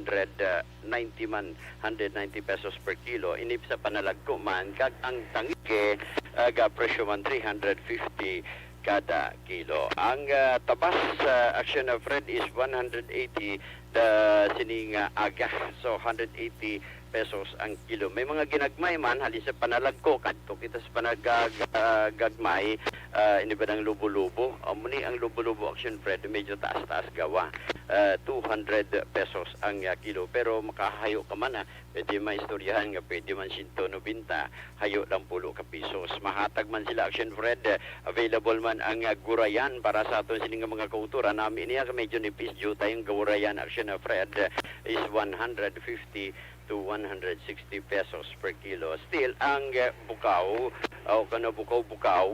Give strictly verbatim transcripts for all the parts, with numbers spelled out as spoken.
hundred ninety man, hundred ninety pesos per kilo. Ini sa panalagko man, kag ang tangke, ah, ga presyo man three hundred fifty kada kilo. Ang, ah, tabas sa Action of Red is one hundred eighty the sining, ah, aga. So, hundred eighty pesos ang kilo. May mga ginagmay man, halin sa panalagko, kadto kita sa panagag-, ah, gagmay, ah, ini ba ang lubo-lubo? Amo ni ang lubo-lubo, Action Fred, medyo taas-taas gawa. Ah, two hundred pesos ang, ah, kilo. Pero makahayo ka man, ah, pwede maistoryahan nga pwede man siyento nobenta, hayo lang pulo ka pisos. Mahatag man sila, Action Fred, ah, available man ang, ah, gurayan para sa aton sini nga mga kautoran. Nami niya, medyo nipis, jutay ang gurayan, Action, ah, Fred, ah, is one hundred fifty to one hundred sixty pesos per kilo. Still, ang, eh, bukaw, o kano bukaw-bukaw,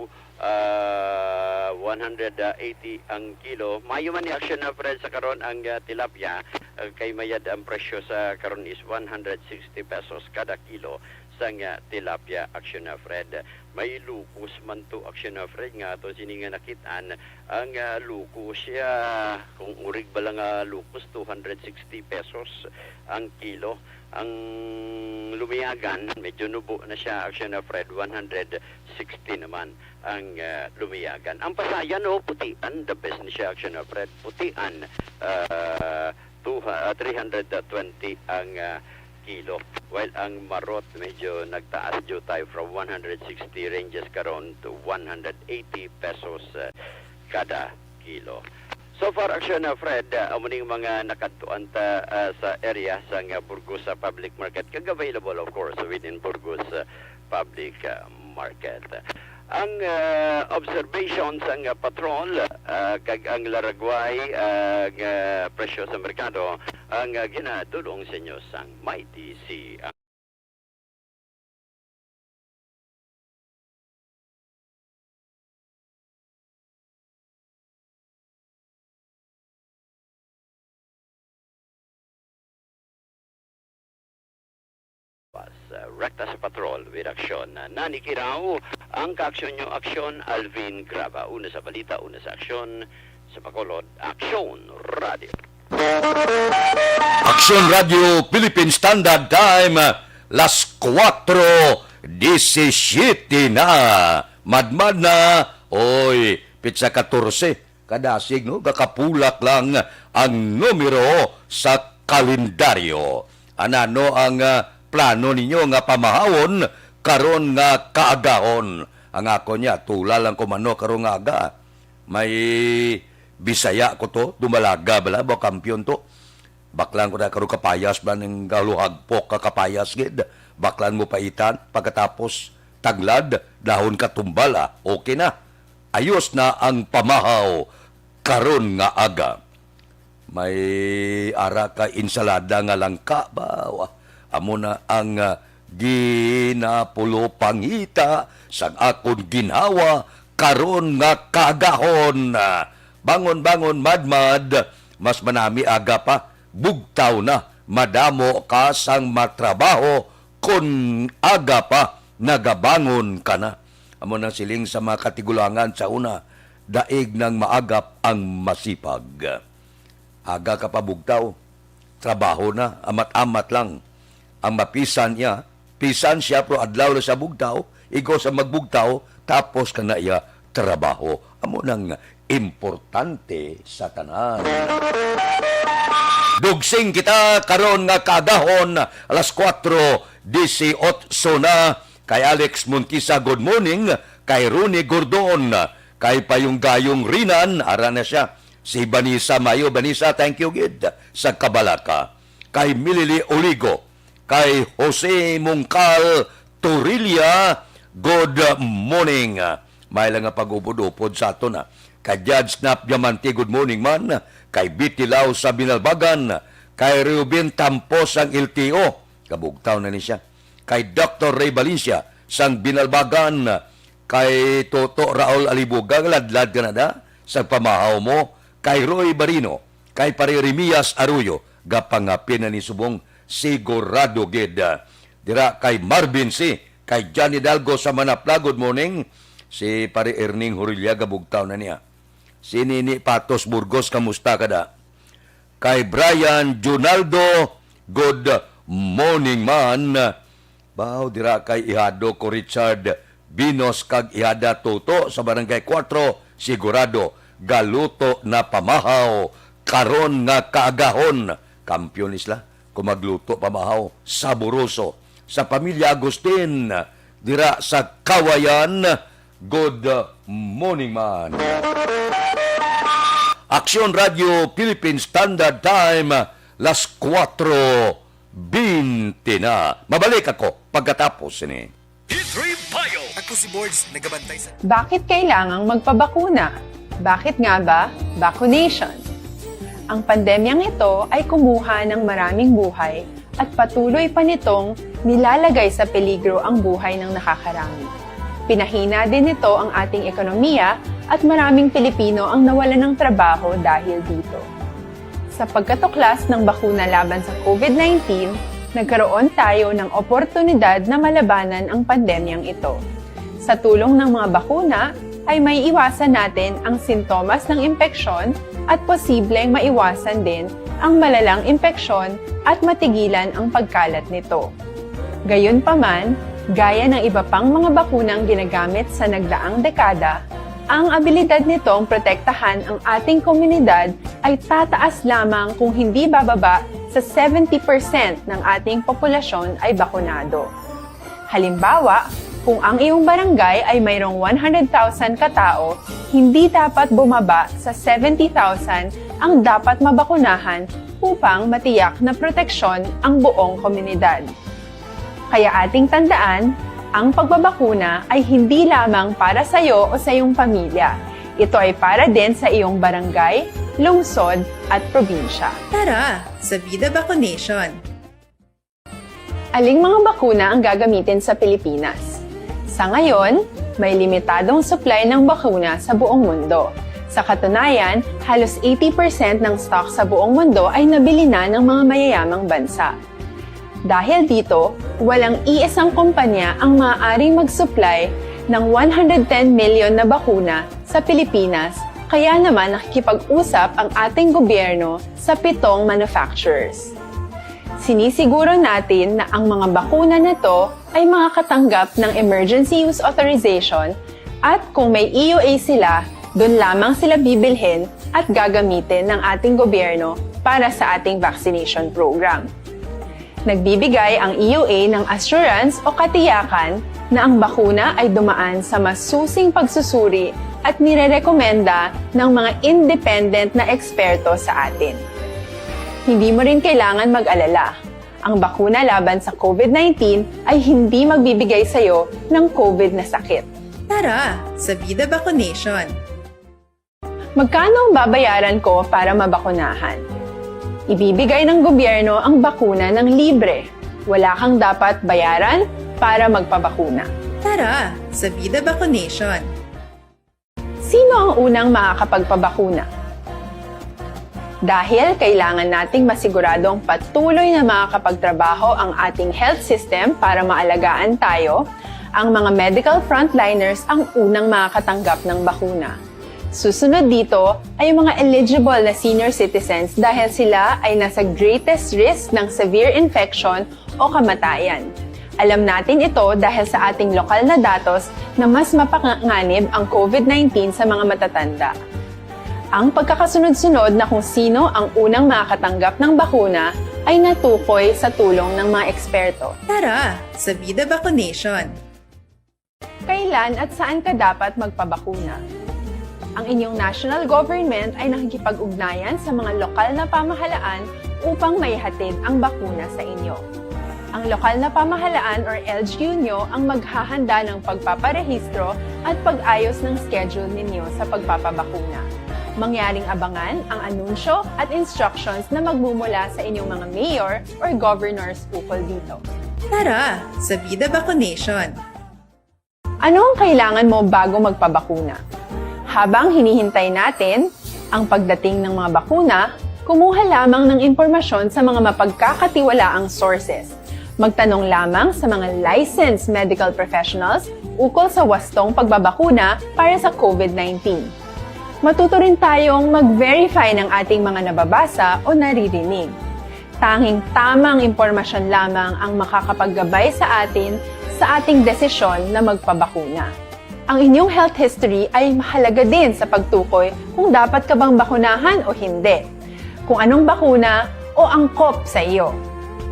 ah, one hundred eighty ang kilo. Mayo man ni Action na, Fred, sa karon ang, ah, tilapia, ah, kay mayad ang presyo sa karon is one hundred sixty pesos kada kilo sang, ah, tilapia, Action na, Fred. May lukos man to, Action na, Fred, nga ato sini nga nakit-an. Ang, ah, lukos siya, kung urig ba lang nga lukos, two hundred sixty pesos ang kilo. Ang lumiyagan, medyo nubo na siya, Action na, Fred, one hundred sixty naman ang, ah, lumiyagan. Ang pasayan, oh, putian, the best ni siya, Action na, Fred, putian, ah, two, ah, three hundred twenty ang, ah, kilo. While ang marot medyo nagtaas, jutay, from one hundred sixty ranges karon to one hundred eighty pesos, ah, kada kilo. So far, Action, ah, Fred, ah, amo ning mga nakadtuan ta, ah, sa area sang, ah, Burgos, ah, Public Market, kag available, of course, within Burgos, ah, Public, ah, Market. Ang, ah, observation sang, ah, patrol, ah, kag ang laragway, ah, nga presyo sa merkado ang, ah, ginadulong sa inyo sang Mighty C. Pas, ah, rekta sa patrol with aksyon. Nani Kiraw, ang kaaksyon nyo, aksyon, Alvin Graba. Una sa balita, una sa aksyon, sa Bacolod, Aksyon Radio. Aksyon Radio Philippine Standard Time, las kuwatro disisiete na. Madmad na, oy, pitsa katorse. Kadasig, no, gakapulak lang ang numero sa kalendaryo. Anano ang, ah, plano ninyo nga pamahawon karon nga kaagahon? Ang ako niya, tula lang ko mano karon nga aga. May Bisaya ko to, dumalaga bala, ba kampiyon to. Baklan ko na karon kapayas ba ning galuhagpok ka kapayas gid. Baklan mo paitan, pagkatapos tanglad, dahon katumbal, ah. Okay na. Ayos na ang pamahaw karon nga aga. May ara ka insalada nga langka ba? Wa-, amo na ang, ah, ginapulopangita sang akon ginhawa karon nga kaagahon. Bangon, bangon, madmad, mas manami aga pa. Bugtaw na, madamo ka sang matrabaho kon aga pa nagabangon ka na. Amo nang siling sa mga katigulangan sa una, daig nang maagap ang masipag. Aga ka pa bugtaw, trabaho na, amat-amat lang. Ang mapisan niya, pisan siya, pero adlaw lang sa bugtaw, ikaw sa magbugtaw, tapos ka na iya trabaho. Amo nang importante sa tanan. Dugsing kita karon nga kaagahon, alas kuwatro disiotso na. Kay Alex Montisa, good morning. Kay Ronnie Gordon, kay Payong Gayong Rinan, ara na siya. Si Vanessa Mayo, Vanessa, thank you gid sa kabalaka. Kay Milili Oligo, kay Jose Mongcal Torilla, good morning. May lang nga pag-upod-upod sa aton, ha. Kay Judge Snap Diamante, good morning man. Kay Betty Lau sa Binalbagan, kay Reuben Tampos ang L T O, kabugtaw na ni siya. Kay Doctor Ray Valencia sang Binalbagan, kay Toto Raul Alibuga, ladlad ka na da sa pamahaw mo, kay Roy Barino, kay Pare Remias Arroyo, gapangapin na ni subong, sigurado gid. Dira kay Marvin C, kay Johnny Dalgo sa Manapla, good morning. Si Pare Erning Hurilla, gabugtaw na niya. Si Nini Patos Burgos, kamusta ka da? Kay Brian Junaldo, Good morning man. Baw, dira kay ihado ko Richard Binos kag ihada Tuto sa Barangay Kuwatro, sigurado galuto na pamahaw karon nga kaagahon. Kampiyon isla kung magluto pamahaw, saboroso. Sa pamilya Agustin, dira sa Kawayan, good morning man. Aksyon Radio Philippine Standard Time, las kuwatro bente na. Mabalik ako pagkatapos sini. History Bio. Ako si Boards, nagabantay sa Bakit kailangang magpabakuna? Bakit nga ba vaccination? Ang pandemyang ito ay kumuha ng maraming buhay at patuloy pa nitong nilalagay sa peligro ang buhay ng nakakarami. Pinahina din nito ang ating ekonomiya at maraming Pilipino ang nawalan ng trabaho dahil dito. Sa pagkatuklas ng bakuna laban sa COVID nineteen, nagkaroon tayo ng oportunidad na malabanan ang pandemyang ito. Sa tulong ng mga bakuna, ay may iwasan natin ang sintomas ng impeksyon at posibleng maiwasan din ang malalang impeksyon at matigilan ang pagkalat nito. Gayunpaman, gaya ng iba pang mga bakunang ginagamit sa nagdaang dekada, ang abilidad nitong protektahan ang ating komunidad ay tataas lamang kung hindi bababa sa seventy percent ng ating populasyon ay bakunado. Halimbawa, kung ang iyong barangay ay mayroong one hundred thousand katao, hindi dapat bumaba sa seventy thousand ang dapat mabakunahan upang matiyak na proteksyon ang buong komunidad. Kaya ating tandaan, ang pagbabakuna ay hindi lamang para sa iyo o sa iyong pamilya. Ito ay para din sa iyong barangay, lungsod, at probinsya. Tara, sa Vida Vaccination! Aling mga bakuna ang gagamitin sa Pilipinas? Sa ngayon, may limitadong supply ng bakuna sa buong mundo. Sa katunayan, halos eighty percent ng stock sa buong mundo ay nabili na ng mga mayayamang bansa. Dahil dito, walang iisang kumpanya ang maaaring mag-supply ng one hundred ten million na bakuna sa Pilipinas, kaya naman nakikipag-usap ang ating gobyerno sa pitong manufacturers. Sinisiguro natin na ang mga bakuna na to ay makakatanggap ng emergency use authorization at kung may E U A sila, doon lamang sila bibilhin at gagamitin ng ating gobyerno para sa ating vaccination program. Nagbibigay ang E U A ng assurance o katiyakan na ang bakuna ay dumaan sa masusing pagsusuri at nirerekomenda ng mga independent na eksperto sa atin. Hindi mo rin kailangan mag-alala. Ang bakuna laban sa COVID nineteen ay hindi magbibigay sa iyo ng COVID na sakit. Tara, sa Vida Vaccination! Magkano ang babayaran ko para mabakunahan? Ibibigay ng gobyerno ang bakuna ng libre. Wala kang dapat bayaran para magpabakuna. Tara, sa Vida Vaccination! Sino ang unang makakapagpabakuna? Dahil kailangan nating masiguradong patuloy na makakapagtrabaho ang ating health system para maalagaan tayo, ang mga medical frontliners ang unang makakatanggap ng bakuna. Susunod dito ay ang mga eligible na senior citizens dahil sila ay nasa greatest risk ng severe infection o kamatayan. Alam natin ito dahil sa ating lokal na datos na mas mapanganib ang COVID nineteen sa mga matatanda. Ang pagkakasunod-sunod na kung sino ang unang makakatanggap ng bakuna ay natukoy sa tulong ng mga eksperto. Tara, sa Vida Vaccination! Kailan at saan ka dapat magpabakuna? Ang inyong national government ay nakikipag-ugnayan sa mga lokal na pamahalaan upang maihatid ang bakuna sa inyo. Ang lokal na pamahalaan or L G U nyo ang maghahanda ng pagpaparehistro at pag-ayos ng schedule ninyo sa pagpapabakuna. Mangyaring abangan ang anunsyo at instructions na magmumula sa inyong mga mayor or governors ukol dito. Tara, sa Vida Vaccination! Ano ang kailangan mo bago magpabakuna? Habang hinihintay natin ang pagdating ng mga bakuna, kumuha lamang ng impormasyon sa mga mapagkakatiwalaang sources. Magtanong lamang sa mga licensed medical professionals ukol sa wastong pagbabakuna para sa COVID nineteen. Matuto rin tayong mag-verify ng ating mga nababasa o naririnig. Tanging tamang impormasyon lamang ang makakapaggabay sa atin sa ating desisyon na magpabakuna. Ang inyong health history ay mahalaga din sa pagtukoy kung dapat ka bang bakunahan o hindi, kung anong bakuna o angkop sa iyo.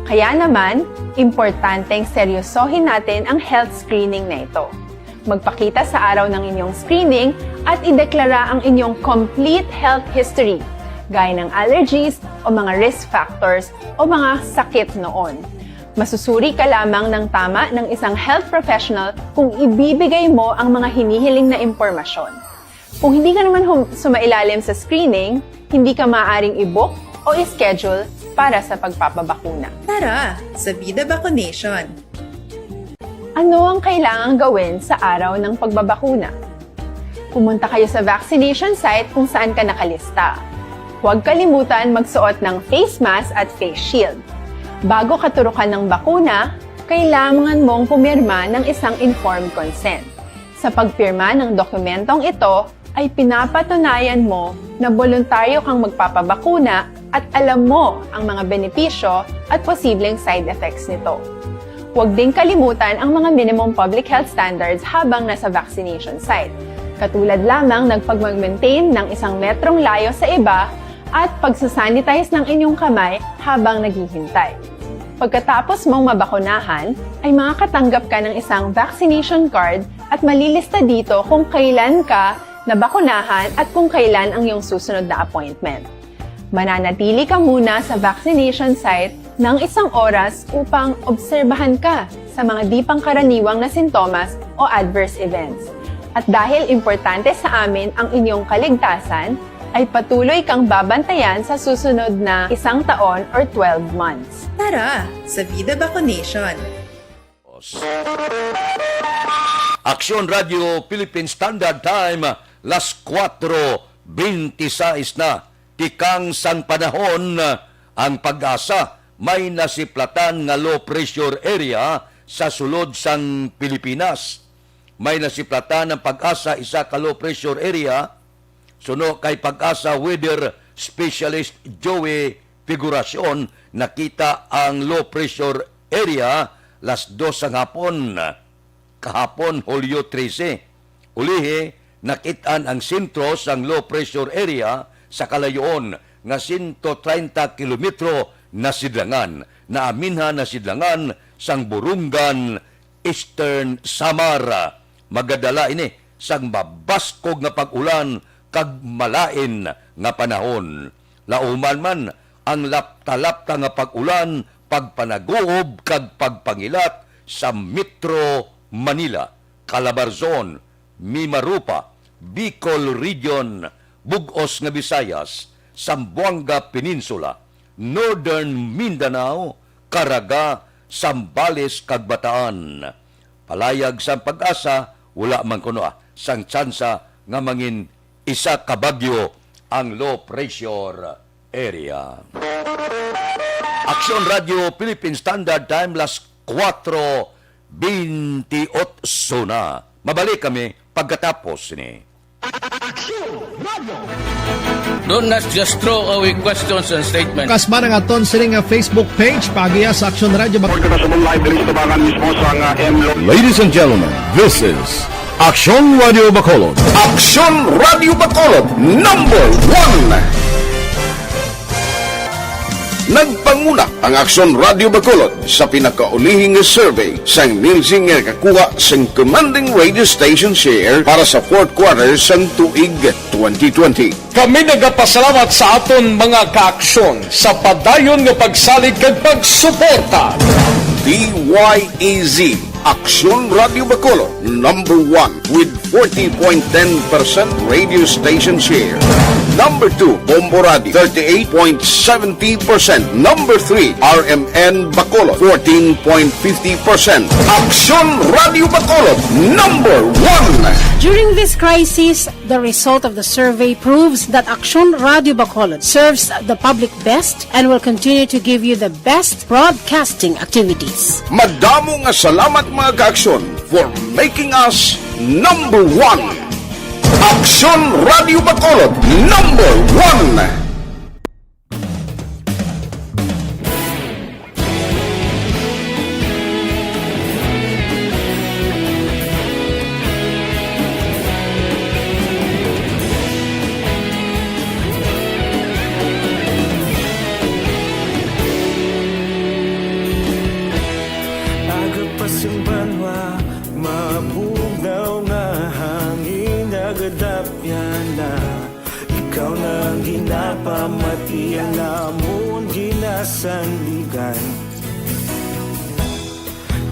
Kaya naman, importanteng seryosohin natin ang health screening na ito. Magpakita sa araw ng inyong screening at ideklara ang inyong complete health history, gaya ng allergies o mga risk factors o mga sakit noon. Masusuri ka lamang ng tama ng isang health professional kung ibibigay mo ang mga hinihiling na impormasyon. Kung hindi ka naman hum- sumailalim sa screening, hindi ka maaaring i-book o i-schedule para sa pagpapabakuna. Tara sa Vida Vaccination! Ano ang kailangang gawin sa araw ng pagbabakuna? Pumunta kayo sa vaccination site kung saan ka nakalista. Huwag kalimutan magsuot ng face mask at face shield. Bago katurukan ng bakuna, kailangan mong pumirma ng isang informed consent. Sa pagpirma ng dokumentong ito, ay pinapatunayan mo na boluntaryo kang magpapabakuna at alam mo ang mga benepisyo at posibleng side effects nito. Huwag ding kalimutan ang mga minimum public health standards habang nasa vaccination site, katulad lamang ng pagmag-maintain ng isang metrong layo sa iba at pagsasanitize ng inyong kamay habang naghihintay. Pagkatapos mong mabakunahan, ay makakatanggap ka ng isang vaccination card at malilista dito kung kailan ka nabakunahan at kung kailan ang iyong susunod na appointment. Mananatili ka muna sa vaccination site ng isang oras upang obserbahan ka sa mga di pangkaraniwang na sintomas o adverse events. At dahil importante sa amin ang inyong kaligtasan, ay patuloy kang babantayan sa susunod na isang taon or twelve months. Tara sa Vida Vaccination! Aksyon Radio Philippine Standard Time, las kuwatro beintisais na. Tikang sang panahon, ang PAGASA may nasiplatan nga low pressure area sa sulod sang Pilipinas. May nasiplatan ang PAGASA isa ka low pressure area. Suno kay PAGASA weather specialist Joey Figuracion, nakita ang low pressure area las dos sang hapon kahapon, Hulyo trese. Ulihi, nakit-an ang sentro sang low pressure area sa kalayoon nga sento treinta kilometro nasidlangan, naaminhan nasidlangan sang Borongan, Eastern Samar. Magadala ini sang mabaskog nga pag-ulan kag malain nga panahon. Lauman man ang lapta-lapta nga pag-ulan, pagpanaguob kag pagpangilat sa Metro Manila, Calabarzon, Mimaropa, Bicol Region, Bug-os nga Visayas, Zamboanga Peninsula, Northern Mindanao, Caraga, Zambales kag Bataan. Palayag sang PAGASA, wala man kuno, ah, sang tsansa nga mangin isa ka bagyo ang low pressure area. Aksyon Radio Philippine Standard Time, las kuwatro beintiotso na. Mabalik kami pagkatapos ni Don't not just throw away questions and statements. Kasba nga aton sini nga Facebook page, paagiha sa Aksyon Radio Bak- Pagkakasabong live diri sa tabangan mismo sa nga M Lo. Ladies and gentlemen, this is Aksyon Radio Bacolod. Aksyon Radio Bacolod, number one. Nagpanguna ang Aksyon Radio Bacolod sa pinakaulihi nga survey sang Nielsen nga nakakuha sang commanding radio station share para sa fourth quarter sang tuig twenty twenty. Kami nagapasalamat sa aton mga kaaksyon sa padayon nga pagsalig kag pagsuporta. D Y E Z Aksyon Radio Bacolod, number one with forty point ten percent radio station share. Number two, Bombo Radio, thirty-eight point seventy percent. Number three, R M N Bacolod, fourteen point fifty percent. Aksyon Radio Bacolod, number one. During this crisis, the result of the survey proves that Aksyon Radio Bacolod serves the public best and will continue to give you the best broadcasting activities. Madamo nga salamat, mga kaaksyon, for making us number one. Aksyon Radio Bacolod, number one. Sandigan.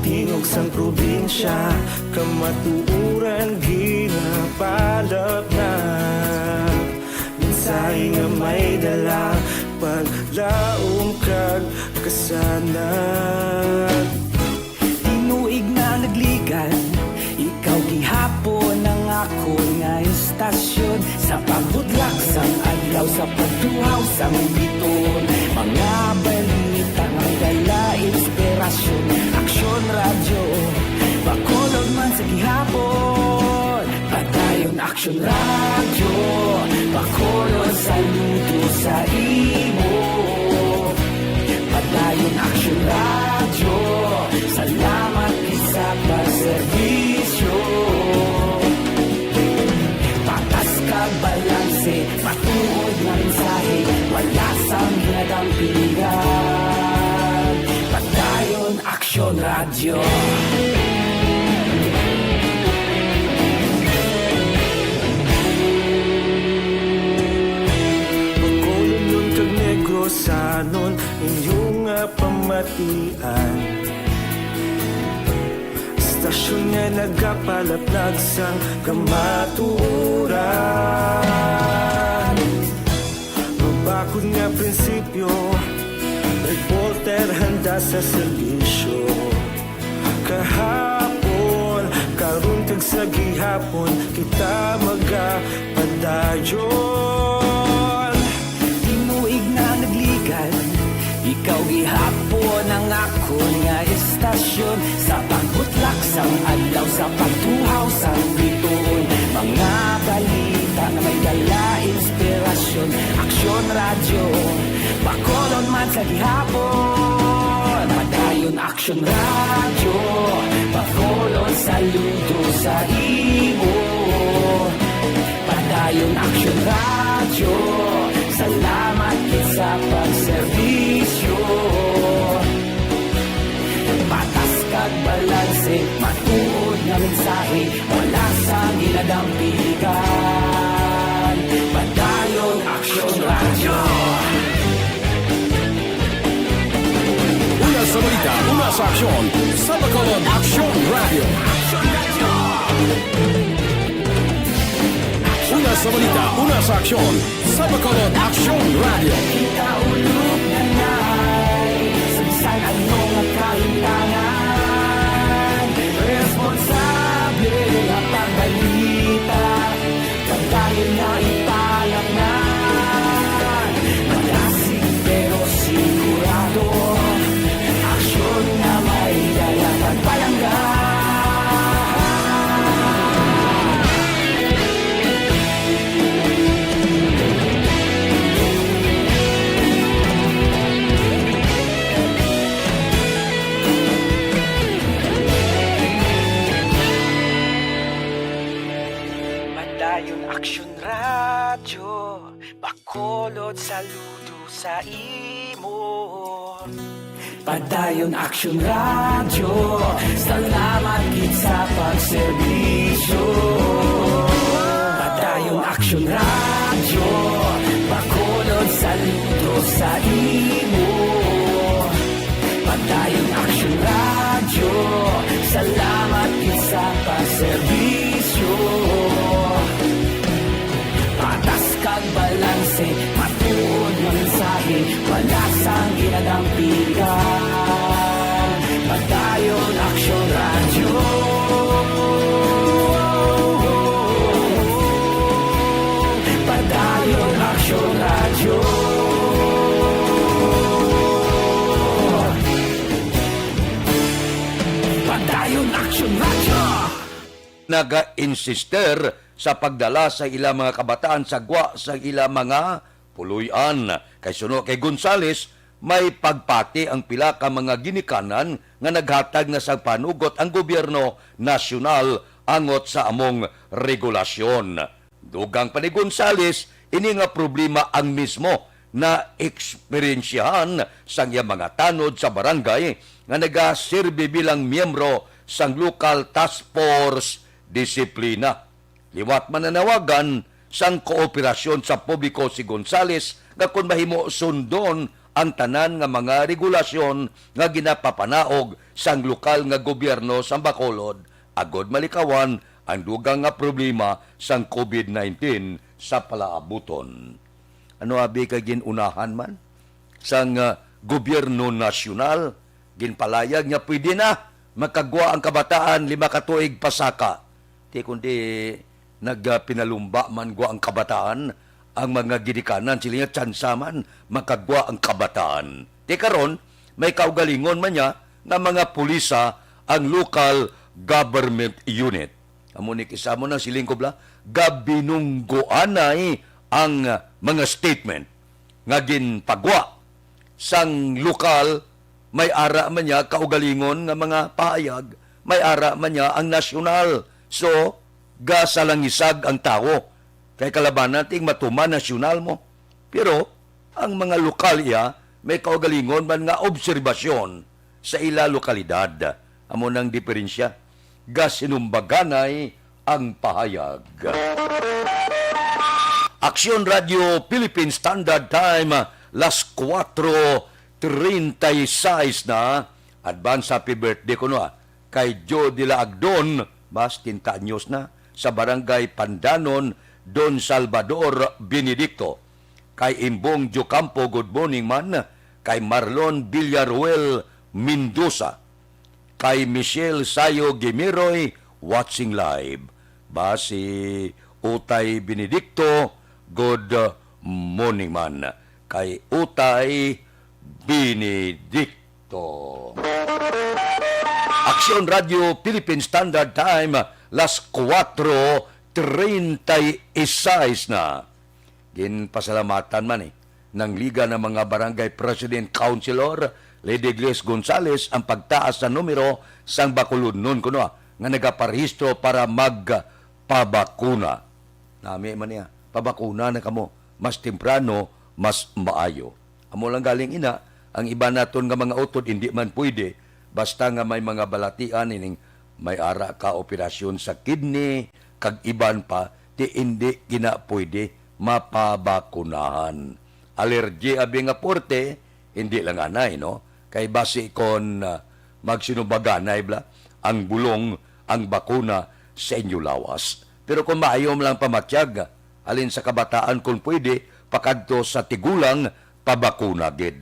Tingog sang probinsya, kamatuoran ginapalapnag. Mensahe nga may dala, paglaom kag kasanag. Tinuig na nagligan, ikaw gihapon ang akon nga istasyon. Sa pagbutlak sang adlaw, sa pagtuhaw sang biton, mga balita nga may dala inspirasyon. Aksyon Radyo, Bacolod man sa gihapon. Padayon Aksyon Radyo, Bacolod, saludo sa imo. Padayon Aksyon Radyo, salamat gid sa pagserbisyo. Patas kag balanse, matuod nga mensahe, wala sang ginadampigan. Padayon Aksyon Radyo. Bacolodnon kag Negrosanon, inyo nga pamatian. Istasyon nga nagapalaplag sang kamatuoran. Mabakod nga prinsipyo, reporter handa sa serbisyo. Kahapon, karon kag sa gihapon, kita magapadayon. Tinuig na nagligan, ikaw gihapon ang akon nga istasyon. Sa pagbutlak sang adlaw, sa pagtuhaw sang bituon, mga balita nga may dala inspirasyon. Aksyon Radyo, Bacolod man sa gihapon. Padayon Aksyon Radyo, Bacolod, saludo sa imo. Padayon Aksyon Radyo, salamat gid sa pagserbisyo. Patas kag balanse, matuod nga mensahe, wala sang ginadampigan. Padayon Aksyon Radyo. Una sa balita, una sa aksyon, sa Bacolod Aksyon Radyo. Una sa balita, una sa aksyon, sa Bacolod Aksyon Radyo. Kita ulog na nay, sa bisan ano nga kahintangan, responsable nga pagbalita. Pagdayon na ipalapnan, malasig pero sigurado. Aksyon nga may dala kag palangga. Padayon Aksyon Radyo, Bacolod, saludo sa imo. Padayon Aksyon Radyo, salamat gid sa pagserbisyo. Padayon Aksyon Radyo, Bacolod, saludo sa imo. Padayon Aksyon Radyo, salamat gid sa pagserbisyo. Patas kag balanse, matuod nga mensahe, wala sang ginadampigan. Padayon Aksyon Radyo. Padayon Aksyon Radyo. Padayon Aksyon Radyo. Naga-insister sa pagdala sa ila mga kabataan sa gwa sa ila mga puloy-an. Kay suno kay Gonzales, may pagpati ang pila ka mga ginikanan nga naghatag na sang panugot ang gobyerno nasyonal angot sa among regulasyon. Dugang pa ni Gonzales, ini nga problema ang mismo na eksperyensyahan sang iya mga tanod sa barangay nga nagasirbi bilang miyembro sang Local Task Force Disiplina. Liwat man nanawagan sang kooperasyon sa publiko si Gonzales nga kon mahimo sundon ang tanan nga mga regulasyon nga ginapapanaog sang lokal nga gobyerno sang Bacolod, agod malikawan ang dugang nga problema sang covid nineteen sa palaabuton. Ano abi kay gin-unahan man sang, ah, gobyerno nasyonal, ginpalayag nga pwede na makagwa ang kabataan lima ka tuig pasaka. Ti kundi nagpinalumba man gwa ang kabataan, ang mga ginikanan sila nga tsansa man makagwa ang kabataan. Ti karon, may kaugalingon man niya nga mga pulisa ang local government unit. Amo ni kisa mo nang siling ko bla, gabinunggoanay ang mga statement nga ginpagwa sang lokal, may ara man niya kaugalingon nga mga pahayag, may ara man niya ang nasyonal. So, gasalangisag ang tawo. Kay kalabanan ting matuman nasyonal mo. Pero ang mga lokal iya may kaugalingon man nga obserbasyon sa ila lokalidad. Amo nang diferensya. Gasinumbaganay ang pahayag. Aksyon Radio Philippine Standard Time, las kuwatro treinta y seis na. Advance happy birthday kuno, ah, kay Joe de la Agdon, mas tinta anyos na, sa Barangay Pandanon, Don Salvador Benedicto. Kay Imbong Jocampo, good morning man. Kay Marlon Villaruel Mendoza. Kay Michelle Sayo Gimiroy, watching live. Ba si Utay Benedicto, good morning man. Kay Utay Benedicto. Aksyon Radio Philippine Standard Time, las kuwatro treinta y seis na. Ginpasalamatan man, eh, ng Liga ng mga Barangay President Councilor, Lady Glis Gonzales, ang pagtaas sa numero sang Bacolodnon kuno, ah, nga nagaparehistro para magpabakuna. Nami man niya, pabakuna na kamo, mas temprano, mas maayo. Amo lang galing ina, ang iban naton nga mga utod hindi man pwede, basta nga may mga balatian ining may ara ka operasyon sa kidney, kag iban pa, ti hindi gina pwede mapabakunahan. Alergy abi nga porte, hindi lang anay, no? Kay basi kon, ah, magsinubaganay bla ang bulong, ang bakuna sa inyo lawas. Pero kung maayo man lang pamatyag, halin sa kabataan, kung pwede, pakadto sa tigulang, pabakuna gid.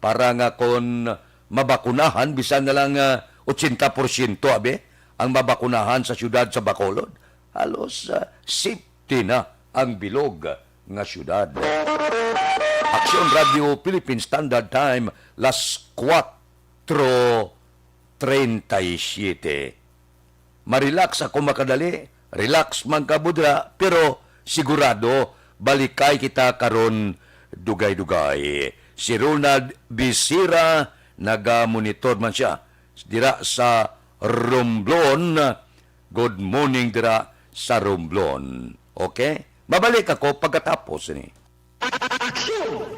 Para nga kon mabakunahan bisan na lang, ah, ochenta porsyento, abi, ang mabakunahan sa siyudad sa Bacolod, halos, ah, safety na ang bilog nga siyudad. Aksyon Radio Philippine Standard Time, las kuwatro treinta y siete. Marelax ako makadali, relax man ka budra, pero sigurado, balikay kita karon dugay-dugay. Si Ronald Bisira, naga-monitor man siya dira sa Romblon. Good morning dira sa Romblon. Okay? Mabalik ako pagkatapos ni. Aksyon!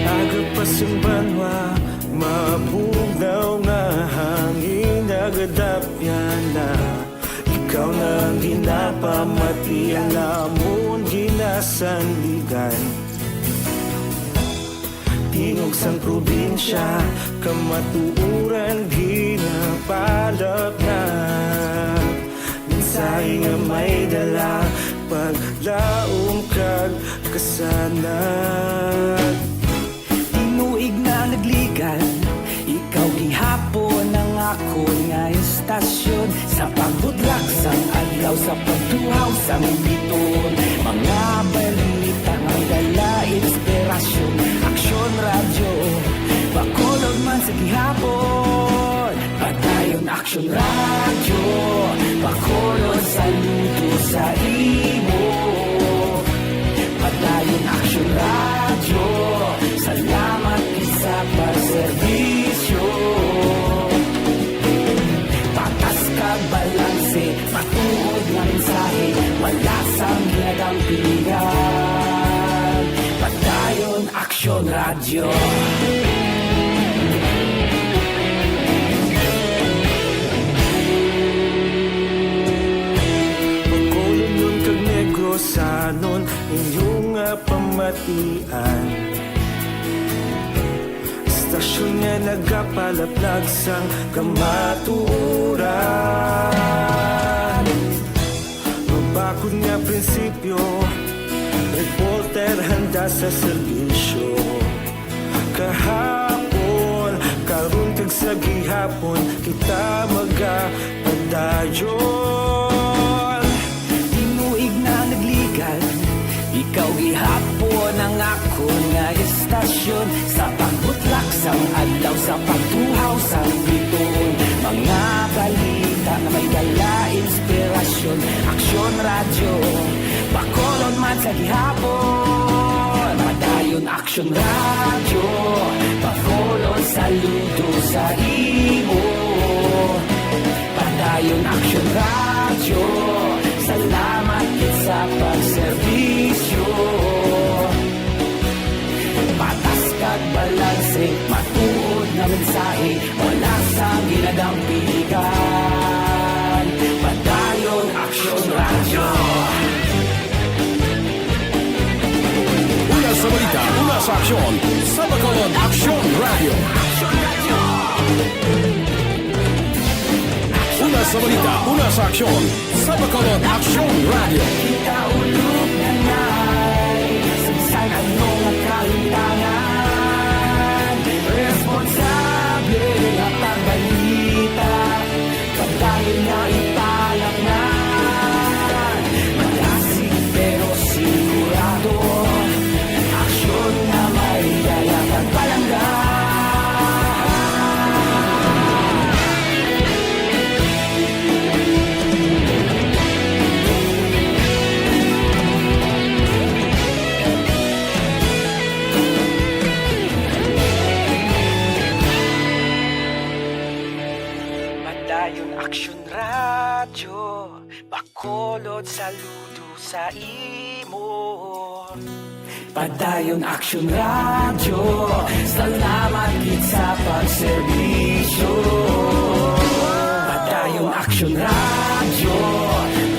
Aga pa sang banwa, mabugnaw nga hangin, nagadapyan na. Ikaw na ang ginapamati, ang lamon ginasandigan. Tingog sang probinsya, kamatuoran ginapalap na. Mensahe nga may dala, paglaom kag kasanag. Tinuig na nagligan, ikaw gihapon ang akon nga istasyon. Sa pagbudlak sang adlaw, sa pagtuhaw sang biton, mga balita nga dala inspirasyon. Aksyon Radyo, Bacolod man sa gihapon. Padayon Aksyon Radyo, Bacolod, saludo sa imo. Padayon Aksyon Radyo, salamat gid sa pagserbisyo. Patas kag balanse, matuod nga mensahe, wala sang ginadampingan. Aksyon Radyo. Bacolodnon kag Negrosanon, inyo nga pamatian. Istasyon nga nagapalaplag sang kamatuoran. Mabakod nga prinsipyo, reporter handa sa serbisyo. Kahapon, karon kag sa gihapon, kita magapadayon. Tinuig na nagligal, ikaw gihapon ang akon nga istasyon. Sa pagbutlak sang adlaw, sa pagtuhaw sang bituon, mga balita nga may dala inspirasyon. Aksyon Radyo, Bacolod man sa gihapon. Padayon Aksyon Radyo, Bacolod saludo sa imo. Padayon Aksyon Radyo, salamat gid sa pagserbisyo. Patas kag balanse, matuod nga mensahe, wala sang ginadampigan. Padayon Aksyon Radyo. Una sa balita, una sa aksyon, sa Bacolod Aksyon Radyo. Una sa balita, una sa aksyon, sa Bacolod Aksyon Radyo. Kita ulog na nay, sa bisan ano nga kahitangan, responsable nga pagbalita. Padayon nga ipalapnan, malasig pero sigurado, aksyon nga may dala kag palangga. Padayon Aksyon Radyo, Bacolod saludo sa imo. Padayon Aksyon Radyo, salamat gid sa pagserbisyo. Padayon Aksyon Radyo,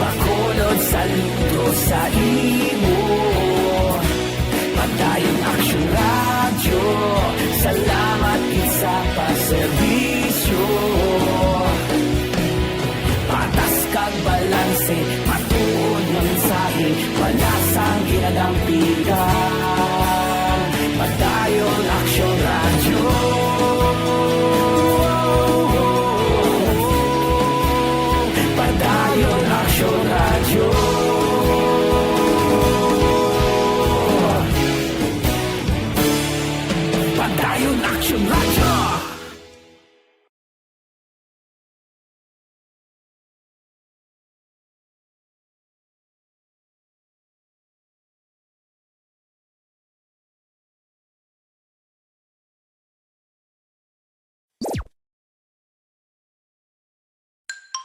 Bacolod saludo sa imo. Padayon Aksyon Radyo, salamat gid sa pagserbisyo. Patas kag balanse, matuod nga mensahe, wala sang ginadampigan. Padayon Aksyon Radyo. Padayon Aksyon Radyo. Padayon Aksyon Radyo.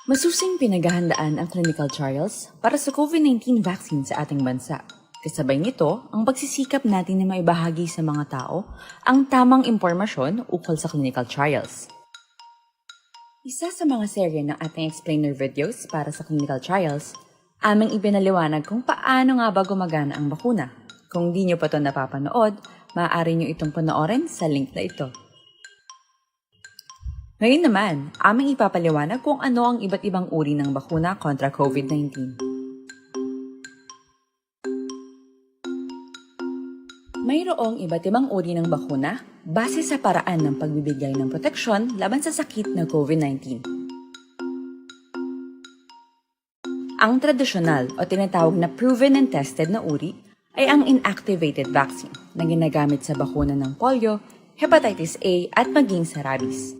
Masusing pinaghahandaan ang clinical trials para sa COVID nineteen vaccine sa ating bansa. Kasabay nito, ang pagsisikap natin na maibahagi sa mga tao ang tamang impormasyon ukol sa clinical trials. Isa sa mga serye ng ating explainer videos para sa clinical trials, aming ipinaliwanag kung paano nga ba gumagana ang bakuna. Kung di nyo pa to napapanood, maaari nyo itong panoorin sa link na ito. Ngayon naman, aming ipapaliwanag kung ano ang iba't ibang uri ng bakuna kontra COVID nineteen. Mayroong iba't ibang uri ng bakuna base sa paraan ng pagbibigay ng proteksyon laban sa sakit na COVID nineteen. Ang tradisyonal o tinatawag na proven and tested na uri ay ang inactivated vaccine na ginagamit sa bakuna ng polio, hepatitis A, at maging sa rabies.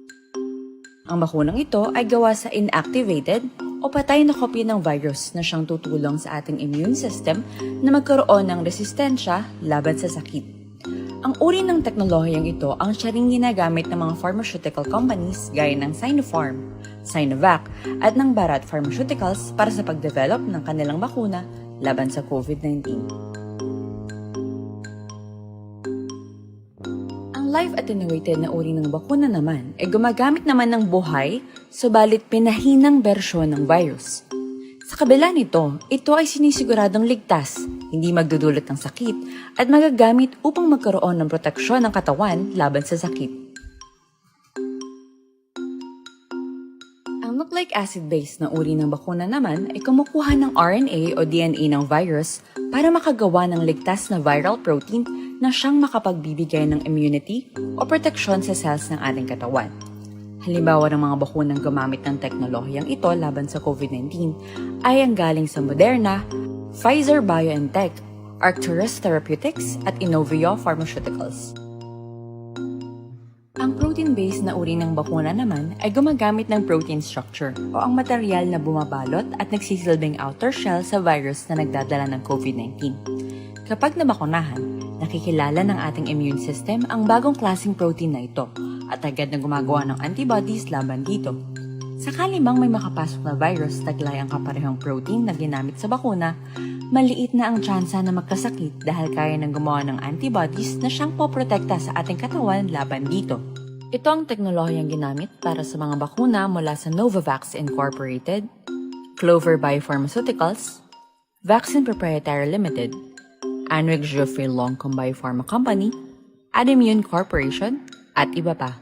Ang bakunang ito ay gawa sa inactivated o patay na kopya ng virus na siyang tutulong sa ating immune system na magkaroon ng resistensya laban sa sakit. Ang uri ng teknolohiyang ito ang siya ring ginagamit ng mga pharmaceutical companies gaya ng Sinopharm, Sinovac, at ng Bharat Pharmaceuticals para sa pagdevelop ng kanilang bakuna laban sa COVID nineteen. Live attenuated na uri ng bakuna naman ay gumagamit naman ng buhay, subalit pinahinang bersyon ng virus. Sa kabila nito, ito ay sinisiguradong ligtas, hindi magdudulot ng sakit, at magagamit upang magkaroon ng proteksyon ng katawan laban sa sakit. Ang nucleic acid-based na uri ng bakuna naman ay kumukuha ng R N A o D N A ng virus para makagawa ng ligtas na viral protein na siyang makapagbibigay ng immunity o proteksyon sa cells ng ating katawan. Halimbawa ng mga bakunang gumamit ng teknolohiyang ito laban sa COVID nineteen ay ang galing sa Moderna, Pfizer-BioNTech, Arcturus Therapeutics, at Inovio Pharmaceuticals. Ang protein-based na uri ng bakuna naman ay gumagamit ng protein structure o ang material na bumabalot at nagsisilbing outer shell sa virus na nagdadala ng COVID nineteen. Kapag nabakunahan, nakikilala ng ating immune system ang bagong klaseng protein na ito at agad na gumagawa ng antibodies laban dito. Sakali mang may makapasok na virus taglay ang kaparehong protein na ginamit sa bakuna, maliit na ang tsansa na magkasakit dahil kaya nang gumawa ng antibodies na siyang poprotekta sa ating katawan laban dito. Ito ang teknolohiyang ginamit para sa mga bakuna mula sa Novavax Incorporated, Clover Biopharmaceuticals, Vaccine Proprietary Limited, Anreg Geoffrey Longcom Biopharma Company, Adimmune Corporation, at iba pa.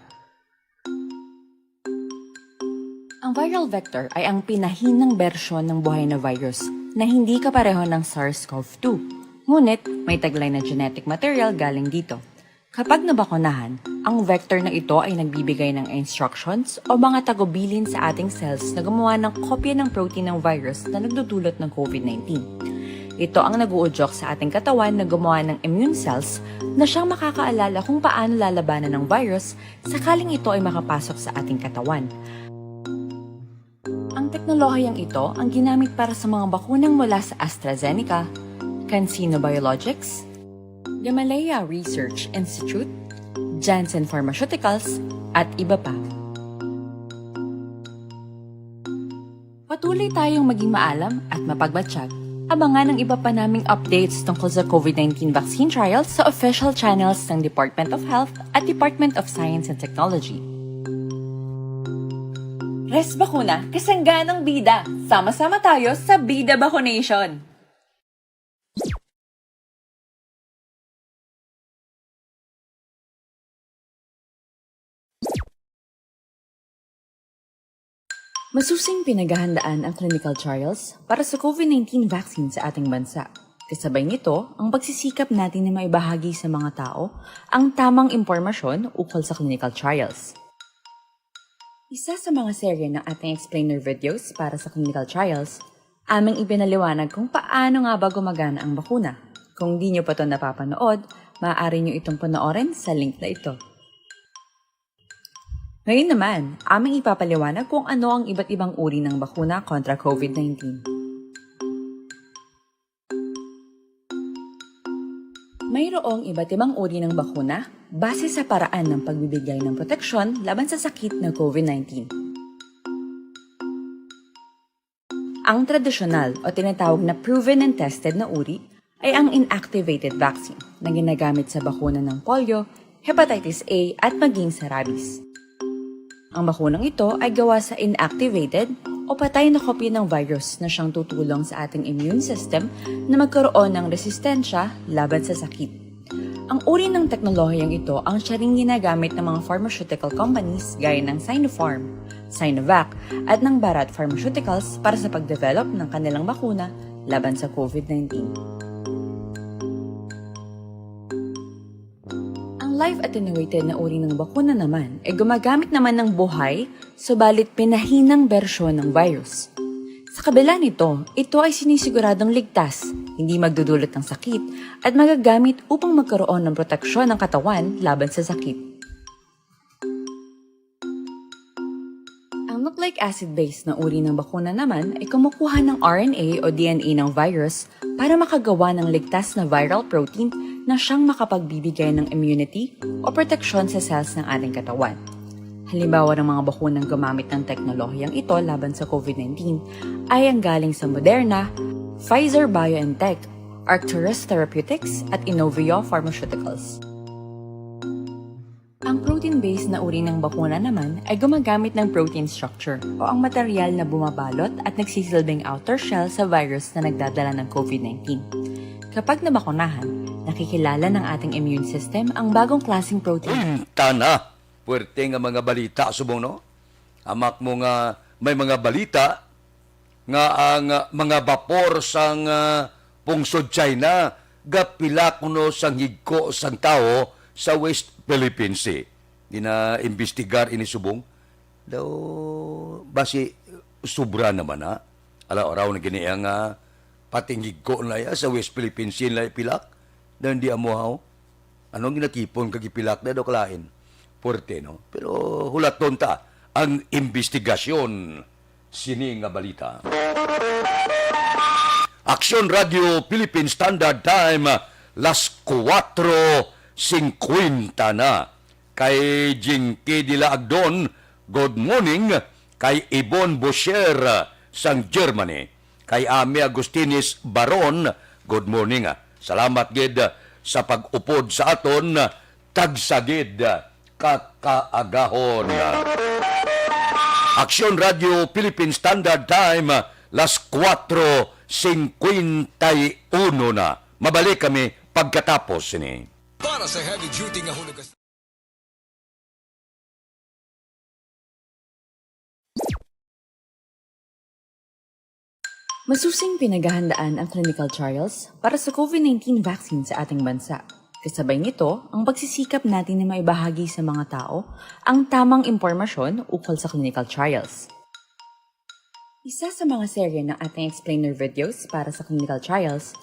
Ang viral vector ay ang pinahinang bersyon ng buhay na virus na hindi kapareho ng SARS-CoV two. Ngunit, may taglay na genetic material galing dito. Kapag nabakunahan, ang vector na ito ay nagbibigay ng instructions o mga tagubilin sa ating cells na gumawa ng kopya ng protein ng virus na nagdudulot ng COVID nineteen. Ito ang nag-uudyok sa ating katawan na gumawa ng immune cells na siyang makakaalala kung paano lalabanan ng virus sakaling ito ay makapasok sa ating katawan. Ang teknolohiyang ito ang ginamit para sa mga bakunang mula sa AstraZeneca, CanSino Biologics, Gamaleya Research Institute, Janssen Pharmaceuticals, at iba pa. Patuloy tayong maging maalam at mapagmatsyag. Abangan ang iba pa naming updates tungkol sa COVID nineteen vaccine trials sa official channels ng Department of Health at Department of Science and Technology. Res Bakuna, kasangganang bida. Sama-sama tayo sa Bida Bakunation! Masusing pinaghahandaan ang clinical trials para sa COVID nineteen vaccine sa ating bansa. Kasabay nito, ang pagsisikap natin na maibahagi sa mga tao ang tamang impormasyon ukol sa clinical trials. Isa sa mga serye ng ating explainer videos para sa clinical trials, aming ipinaliwanag kung paano nga ba gumagana ang bakuna. Kung di nyo pa to napapanood, maaari nyo itong panoorin sa link na ito. Ngayon naman, aming ipapaliwanag kung ano ang iba't ibang uri ng bakuna kontra COVID nineteen. Mayroong iba't ibang uri ng bakuna base sa paraan ng pagbibigay ng proteksyon laban sa sakit na COVID nineteen. Ang tradisyonal o tinatawag na proven and tested na uri ay ang inactivated vaccine na ginagamit sa bakuna ng polio, hepatitis A, at maging sa rabies. Ang bakunang ito ay gawa sa inactivated o patay na kopya ng virus na siyang tutulong sa ating immune system na magkaroon ng resistensya laban sa sakit. Ang uri ng teknolohiyang ito ang siya ring ginagamit ng mga pharmaceutical companies gaya ng Sinopharm, Sinovac, at ng Bharat Pharmaceuticals para sa pagdevelop ng kanilang bakuna laban sa COVID nineteen. Ang live attenuated na uri ng bakuna naman ay gumagamit naman ng buhay, subalit pinahinang bersyon ng virus. Sa kabila nito, ito ay sinisiguradong ligtas, hindi magdudulot ng sakit, at magagamit upang magkaroon ng proteksyon ng katawan laban sa sakit. Ang nucleic acid-based na uri ng bakuna naman ay kumukuha ng R N A o D N A ng virus para makagawa ng ligtas na viral protein na siyang makapagbibigay ng immunity o proteksyon sa cells ng ating katawan. Halimbawa ng mga bakunang gumamit ng teknolohiyang ito laban sa COVID nineteen ay ang galing sa Moderna, Pfizer-BioNTech, Arcturus Therapeutics, at Inovio Pharmaceuticals. Ang protein-based na uri ng bakuna naman ay gumagamit ng protein structure o ang material na bumabalot at nagsisilbing outer shell sa virus na nagdadala ng COVID nineteen. Kapag nabakunahan, nakikilala ng ating immune system ang bagong klaseng protein. Tana, puwerte nga mga balita subong, no? Amak mo nga may mga balita nga ang, ah, mga bapor sang, ah, pungsod China gapila kuno sang higko sang tawo sa West Philippine Sea. Ginaimbestigar ini subong. Daw, basi, sobra naman, ha? Ala, oraw na gini ang, ah, patingig ko na ya sa West Philippine Sea na ipilak. Daw, hindi amo, haw? Anong ginatipon kag ipilak na daw kalain? Puwerte, no? Pero hulaton ta ang imbestigasyon sini nga balita. Aksyon Radio Philippine Standard Time, las kuwatro singkwenta na. Kay Jinky Dila Agdon, good morning. Kay Ibon Bosher sang Germany. Kay Ami Agustinis Baron, good morning. Salamat gid sa pag-upod sa aton, tagsa gid ka kaagahon. Aksyon Radio Philippine Standard Time, las kuwatro singkwenta y uno na. Mabalik kami pagkatapos sini. Para sa heavy duty nga hulugas. Masusing pinaghahandaan ang clinical trials para sa COVID nineteen vaccine sa ating bansa. Kasabay nito ang pagsisikap natin na maibahagi sa mga tao ang tamang impormasyon ukol sa clinical trials. Isa sa mga serye ng ating explainer videos para sa clinical trials,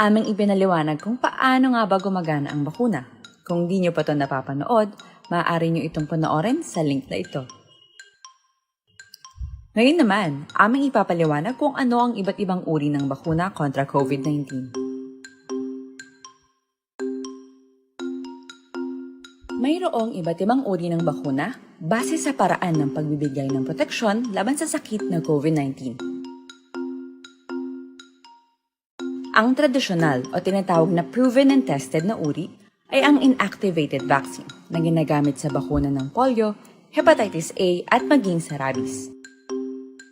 aming ipinaliwanag kung paano nga ba gumagana ang bakuna. Kung di nyo pa to napapanood, maaari nyo itong panoorin sa link na ito. Ngayon naman, aming ipapaliwanag kung ano ang iba't ibang uri ng bakuna kontra COVID nineteen. Mayroong iba't ibang uri ng bakuna base sa paraan ng pagbibigay ng proteksyon laban sa sakit na COVID nineteen. Ang tradisyonal o tinatawag na proven and tested na uri ay ang inactivated vaccine na ginagamit sa bakuna ng polio, hepatitis A at maging sa rabies.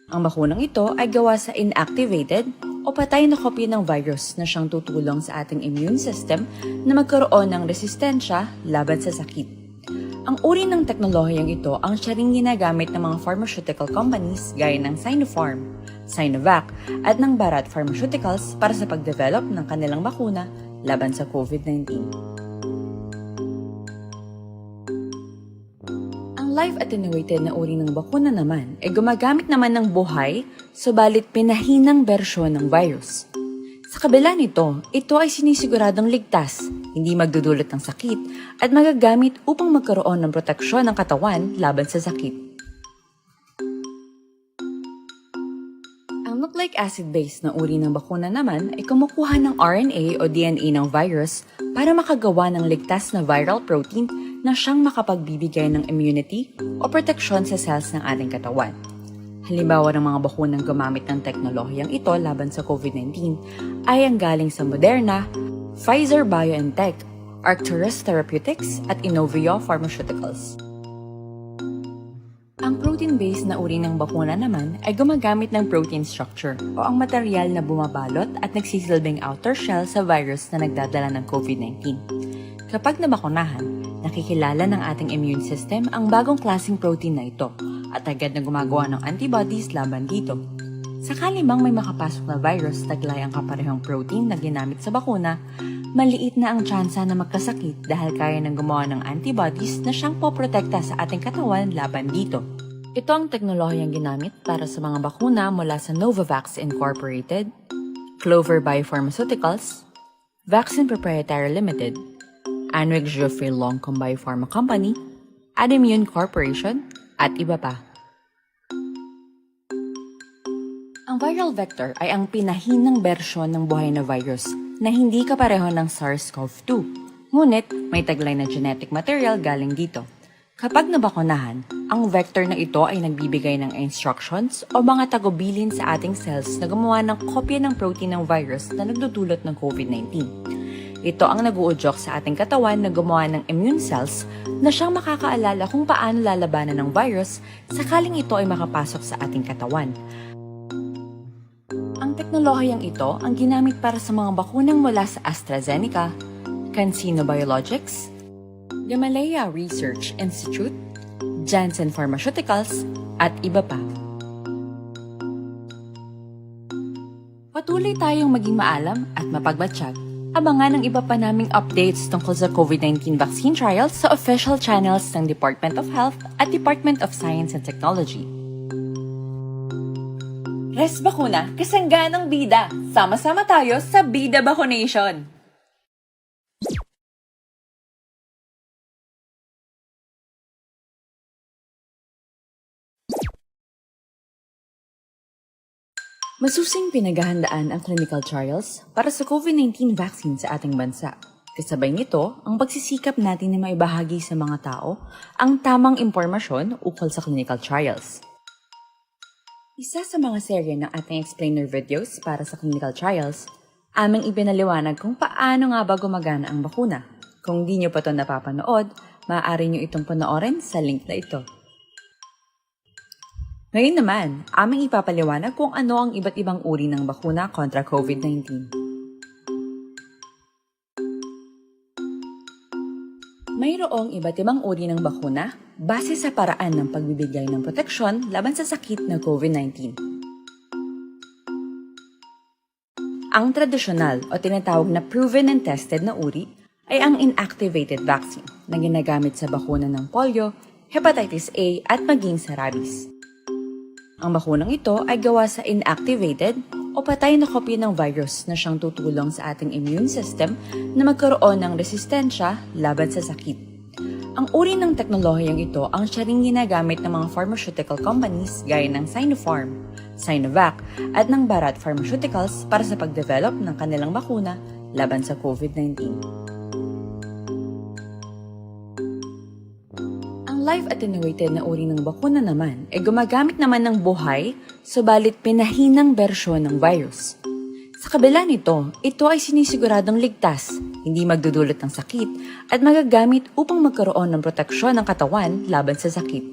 Ang bakunang ito ay gawa sa inactivated o patay na kopya ng virus na siyang tutulong sa ating immune system na magkaroon ng resistensya laban sa sakit. Ang uri ng teknolohiyang ito ang siya ring ginagamit ng mga pharmaceutical companies gaya ng Sinopharm, Sinovac, at ng Bharat Pharmaceuticals para sa pag-develop ng kanilang bakuna laban sa COVID nineteen. Ang live attenuated na uri ng bakuna naman ay gumagamit naman ng buhay, subalit pinahinang bersyon ng virus. Sa kabila nito, ito ay sinisiguradong ligtas, hindi magdudulot ng sakit, at magagamit upang magkaroon ng proteksyon ng katawan laban sa sakit. Ang nucleic acid-based na uri ng bakuna naman ay kumukuha ng R N A o D N A ng virus para makagawa ng ligtas na viral protein na siyang makapagbibigay ng immunity o proteksyon sa cells ng ating katawan. Halimbawa ng mga bakunang gumamit ng teknolohiyang ito laban sa COVID nineteen ay ang galing sa Moderna, Pfizer-BioNTech, Arcturus Therapeutics, at Inovio Pharmaceuticals. Ang protein-based na uri ng bakuna naman ay gumagamit ng protein structure o ang material na bumabalot at nagsisilbing outer shell sa virus na nagdadala ng COVID nineteen. Kapag nabakunahan, nakikilala ng ating immune system ang bagong klaseng protein na ito at agad na gumagawa ng antibodies laban dito. Sakali mang may makapasok na virus taglay ang kaparehong protein na ginamit sa bakuna, maliit na ang tsansa na magkasakit dahil kaya nang gumawa ng antibodies na siyang poprotekta sa ating katawan laban dito. Ito ang teknolohiyang ginamit para sa mga bakuna mula sa Novavax Incorporated, Clover Biopharmaceuticals, Vaccine Proprietary Limited, Anrix Geoffrey Longcom Biopharma Company, Adimmune Corporation, at iba pa. Ang viral vector ay ang pinahinang bersyon ng buhay na virus na hindi kapareho ng SARS-CoV two. Ngunit, may taglay na genetic material galing dito. Kapag nabakunahan, ang vector na ito ay nagbibigay ng instructions o mga tagubilin sa ating cells na gumawa ng kopya ng protein ng virus na nagdudulot ng COVID nineteen. Ito ang nag-uudyok sa ating katawan na gumawa ng immune cells na siyang makakaalala kung paano lalabanan ng virus sakaling ito ay makapasok sa ating katawan. Ang teknolohiyang ito ang ginamit para sa mga bakunang mula sa AstraZeneca, CanSino Biologics, Gamaleya Research Institute, Janssen Pharmaceuticals, at iba pa. Patuloy tayong maging maalam at mapagmatsyag. Abangan ang iba pa naming updates tungkol sa COVID nineteen vaccine trials sa official channels ng Department of Health at Department of Science and Technology. Res Bakuna, kasangganang bida. Sama-sama tayo sa Bida Bakunation! Masusing pinaghahandaan ang clinical trials para sa COVID nineteen vaccine sa ating bansa. Kasabay nito, ang pagsisikap natin na maibahagi sa mga tao ang tamang impormasyon ukol sa clinical trials. Isa sa mga serye ng ating explainer videos para sa clinical trials, aming ipinaliwanag kung paano nga ba gumagana ang bakuna. Kung di nyo pa to napapanood, maaari nyo itong panoorin sa link na ito. Ngayon naman, aming ipapaliwanag kung ano ang iba't ibang uri ng bakuna kontra COVID nineteen. Mayroong iba't ibang uri ng bakuna base sa paraan ng pagbibigay ng proteksyon laban sa sakit na COVID nineteen. Ang tradisyonal o tinatawag na proven and tested na uri ay ang inactivated vaccine na ginagamit sa bakuna ng polio, hepatitis A, at maging sa rabies. Ang bakunang ito ay gawa sa inactivated o patay na kopya ng virus na siyang tutulong sa ating immune system na magkaroon ng resistensya laban sa sakit. Ang uri ng teknolohiyang ito ang siya ring ginagamit ng mga pharmaceutical companies gaya ng Sinopharm, Sinovac, at ng Bharat Pharmaceuticals para sa pagdevelop ng kanilang bakuna laban sa COVID nineteen. Ang live attenuated na uri ng bakuna naman ay gumagamit naman ng buhay, subalit pinahinang bersyon ng virus. Sa kabila nito, ito ay sinisiguradong ligtas, hindi magdudulot ng sakit, at magagamit upang magkaroon ng proteksyon ng katawan laban sa sakit.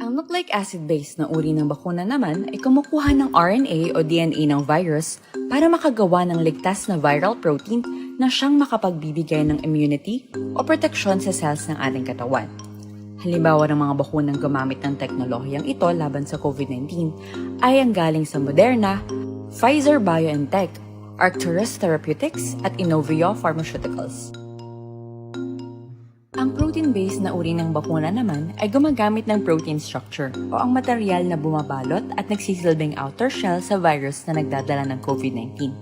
Ang nucleic acid-based na uri ng bakuna naman ay kumukuha ng R N A o D N A ng virus para makagawa ng ligtas na viral protein na siyang makapagbibigay ng immunity o proteksyon sa cells ng ating katawan. Halimbawa ng mga bakunang gumamit ng teknolohiyang ito laban sa COVID nineteen ay ang galing sa Moderna, Pfizer BioNTech, Arcturus Therapeutics, at Inovio Pharmaceuticals. Ang protein-based na uri ng bakuna naman ay gumagamit ng protein structure o ang material na bumabalot at nagsisilbing outer shell sa virus na nagdadala ng COVID nineteen.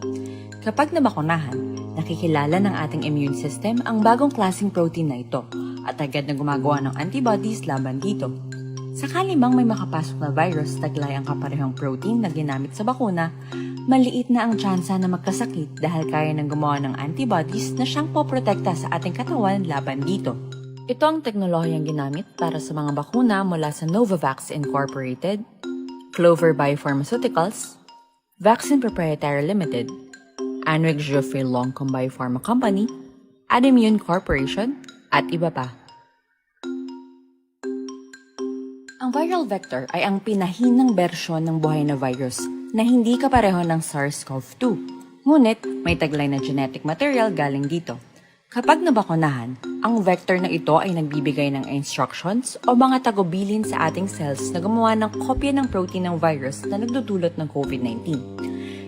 Kapag nabakunahan, nakikilala ng ating immune system ang bagong klaseng protein na ito at agad na gumagawa ng antibodies laban dito. Sakali mang may makapasok na virus taglay ang kaparehong protein na ginamit sa bakuna, maliit na ang tsansa na magkasakit dahil kaya nang gumawa ng antibodies na siyang poprotekta sa ating katawan laban dito. Ito ang teknolohiyang ginamit para sa mga bakuna mula sa Novavax Incorporated, Clover Biopharmaceuticals, Vaccine Proprietary Limited, Anreg Geoffrey Longcom Biopharma Company, Animune Corporation, at iba pa. Ang viral vector ay ang pinahinang bersyon ng buhay na virus na hindi kapareho ng SARS-CoV two. Ngunit, may taglay na genetic material galing dito. Kapag nabakunahan, ang vector na ito ay nagbibigay ng instructions o mga tagubilin sa ating cells na gumawa ng kopya ng protein ng virus na nagdudulot ng COVID nineteen.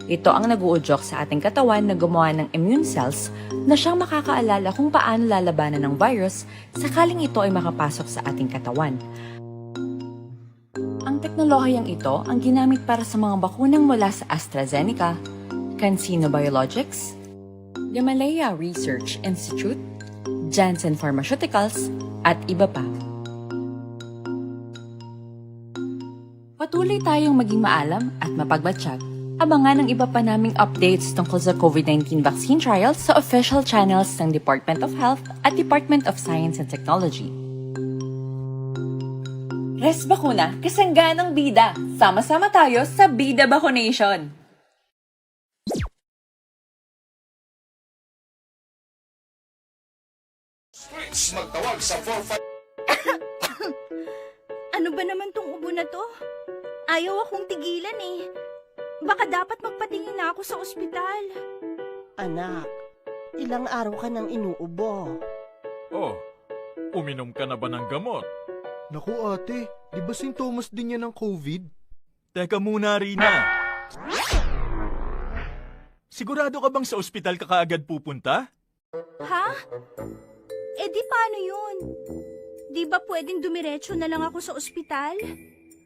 Ito ang nag-uudyok sa ating katawan na gumawa ng immune cells na siyang makakaalala kung paano lalabanan ng virus sakaling ito ay makapasok sa ating katawan. Ang teknolohiyang ito ang ginamit para sa mga bakunang mula sa AstraZeneca, CanSino Biologics, Gamaleya Research Institute, Janssen Pharmaceuticals, at iba pa. Patuloy tayong maging maalam at mapagmatsyag. Abangan ang iba pa naming updates tungkol sa COVID nineteen vaccine trials sa official channels ng Department of Health at Department of Science and Technology. Res Bakuna, kasangganang bida. Sama-sama tayo sa Bida Bakunation! Magtawag sa four five. Ano ba naman tong ubo na to? Ayaw akong tigilan eh. Baka dapat magpatingin na ako sa ospital. Anak, ilang araw ka nang inuubo. Oh, uminom ka na ba ng gamot? Naku, ate, di ba sintomas din yan ng covid? Teka muna, Rina. Sigurado ka bang sa ospital ka kaagad pupunta? Ha? Eh di paano yun? Di ba pwedeng dumiretso na lang ako sa ospital?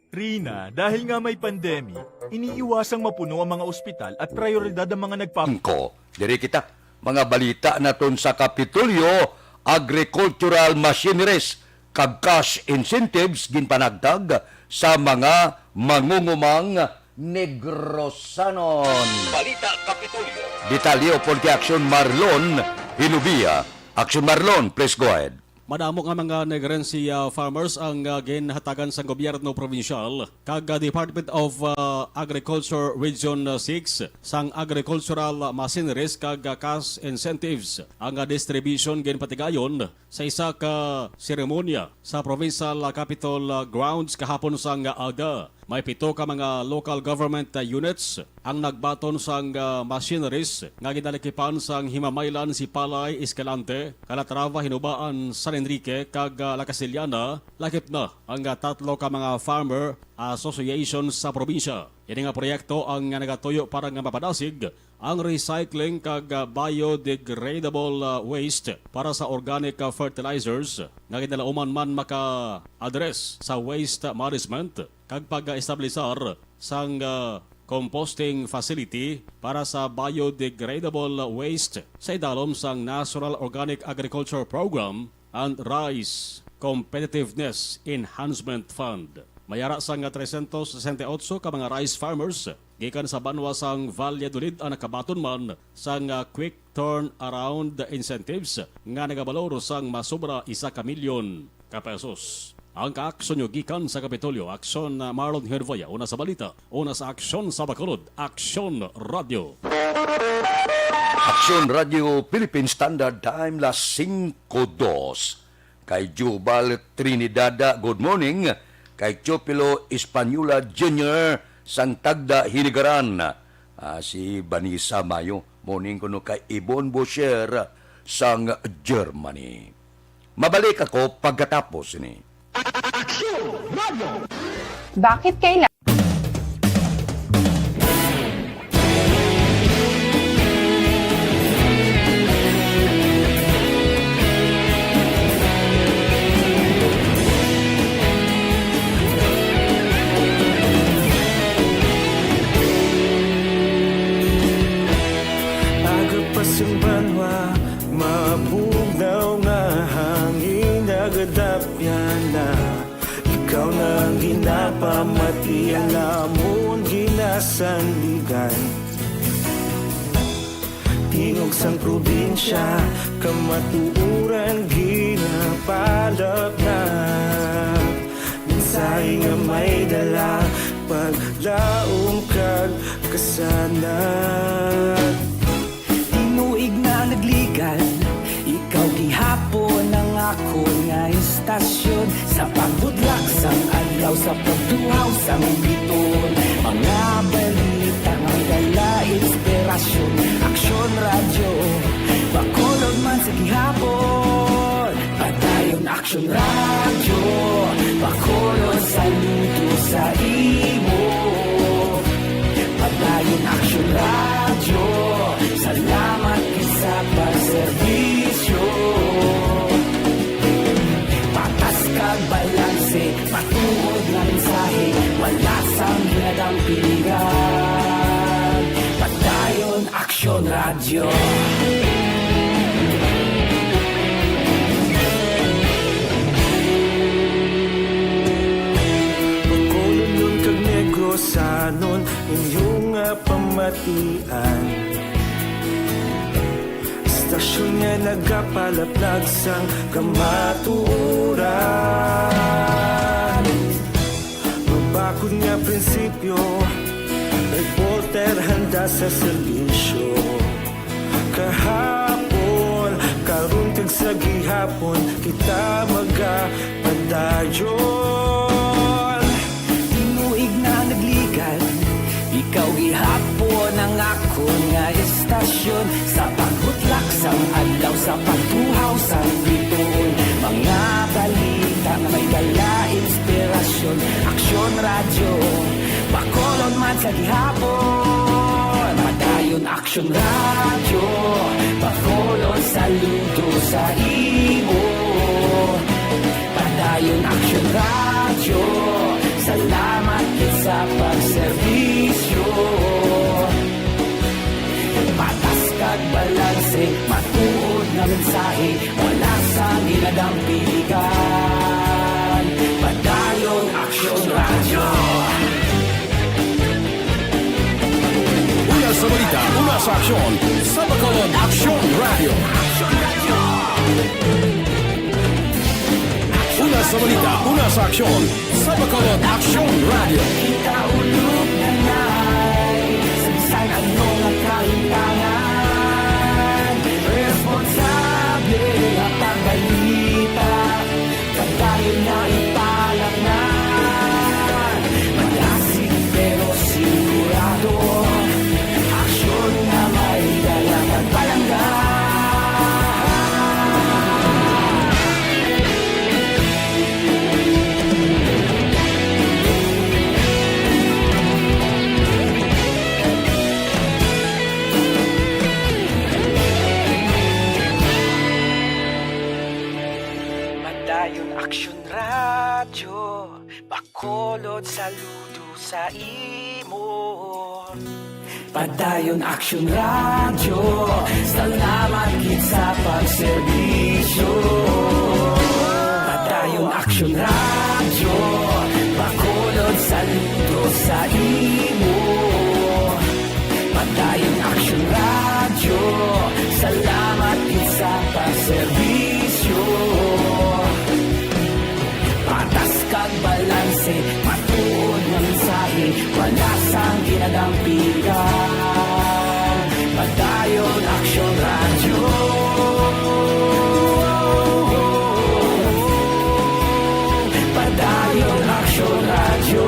Rina, dahil nga may pandemic, iniiwasang mapuno ang mga ospital at prioridad ang mga nagpap- Ko, diri kita. Mga balita naton sa Kapitolyo, agricultural machineries kag cash incentives ginpanagtag sa mga mangungumang Negrosanon. Balita Kapitolyo. Detalye upod kay Aksyon Marlon Hilubia. Aksyon Marlon, please go ahead. Madamo nga mga Negrense, ah, farmers ang, ah, ginhatagan sang gobyerno probinsyal kag, ah, Department of, ah, Agriculture Region, ah, six sang agricultural machineries kag, ah, cash incentives. Ang, ah, distribution ginpatigayon sa isa ka seremonya sa Provincial Capitol Grounds kahapon sang aga. May pito ka mga local government units ang nagbaton sang, ah, machineries nga ginalikipan sang Himamaylan, Sipalay, Escalante, Calatrava, Hinobaan, San Enrique, kag, ah, La Castellana. Lakip na ang, ah, tatlo ka mga farmer associations sa probinsya. Ini nga proyekto ang, ah, nagatuyo para nga mapadasig ang recycling kag, ah, biodegradable, ah, waste para sa organic, ah, fertilizers nga kinalauman man maka-address sa waste management kag pag-establisar sang, ah, composting facility para sa biodegradable waste sa idalom sang National Organic Agriculture Program and Rice Competitiveness Enhancement Fund. May ara sang trescientos sesenta y ocho ka mga rice farmers gikan sa banwa sang Valladolid ang nakabaton man sang, ah, quick turnaround incentives nga nagabalor sang masobra isa ka milyon ka pesos. Ang kaaksyon nyo gikan sa Kapitolyo, Aksyon, ah, Marlon Hervoya, una sa balita, una sa Aksyon sa Bacolod, Aksyon Radio. Aksyon Radio Philippine Standard Time, las singko dos. Kay Jubal Trinidada, good morning. Kay Teofilo Española Junior sang Tagda, Hinigaran. Ah, si Vanessa Mayo, morning kuno kay Ibon Bosher sang Germany. Mabalik ako pagkatapos ni. Aksyon Radio! Bakit kailangan Aga pa sang banwa, mabugnaw nga hangin, nagadapyan na. Ikaw na ang ginapamati, ang amon ginasandigan. Tingog sang probinsya, kamatuoran ginapalapnag. Mensahe nga may dala, paglaom kag kasanag. Tinuig na nagligan, ikaw gihapon ang akon nga istasyon. Sa pagbudlak sang adlaw, sa pagtuhaw sang biton, mga balita nga dala inspirasyon. Aksyon Radyo, Bacolod man sa gihapon. Padayon Aksyon Radyo, Bacolod, saludo sa imo. Padayon Aksyon Radyo, salamat gid sa pagserbisyo. Patas kag balanse, matuod nga mensahe, wala sang ginadampigan. Padayon Aksyon Radyo. Bacolodnon kag Negrosanon, inyo nga pamatian. Istasyon nga nagapalaplag sang kamatuoran. Mabakod nga prinsipyo, reporter handa sa serbisyo. Kahapon, karon kag sa gihapon. Hapon kita magapadayon. Tinuig na nagligad, ikaw gihapon ang akon nga estasyon. Sa paghutlak sang adlaw, sa pagtuhaw sang bituon, mga balita nga may dala inspirasyon. Aksyon Radyo, Bacolod man sa gihapon. Padayon Aksyon Radyo, Bacolod, saludo sa imo. Padayon Aksyon Radyo, salamat gid sa pagserbisyo. Patas kag balanse, matuod nga mensahe, wala sang ginadampigan. Padayon Aksyon Radyo. Una sa balita, una sa aksyon, sa Bacolod Aksyon Radyo. Una sa balita, una sa aksyon, sa Bacolod Aksyon Radyo. Kita ulog na nay, sa bisan ano nga kahimtangan, responsable nga pagbalita. Padayon na ipalaknag, malasig pero sigurado, aksyon nga may dala kag palangga. Padayon Aksyon Radyo, Bacolod, saludo sa imo. Padayon Aksyon Radyo, salamat gid sa pagserbisyo. Padayon Aksyon Radyo, Bacolod, saludo sa imo. Padayon Aksyon Radyo, salamat gid sa pagserbisyo. Patas kag balanse, matuod nga mensahe, wala sang ginadampigan. Padayon Aksyon Radyo. Padayon Aksyon Radyo.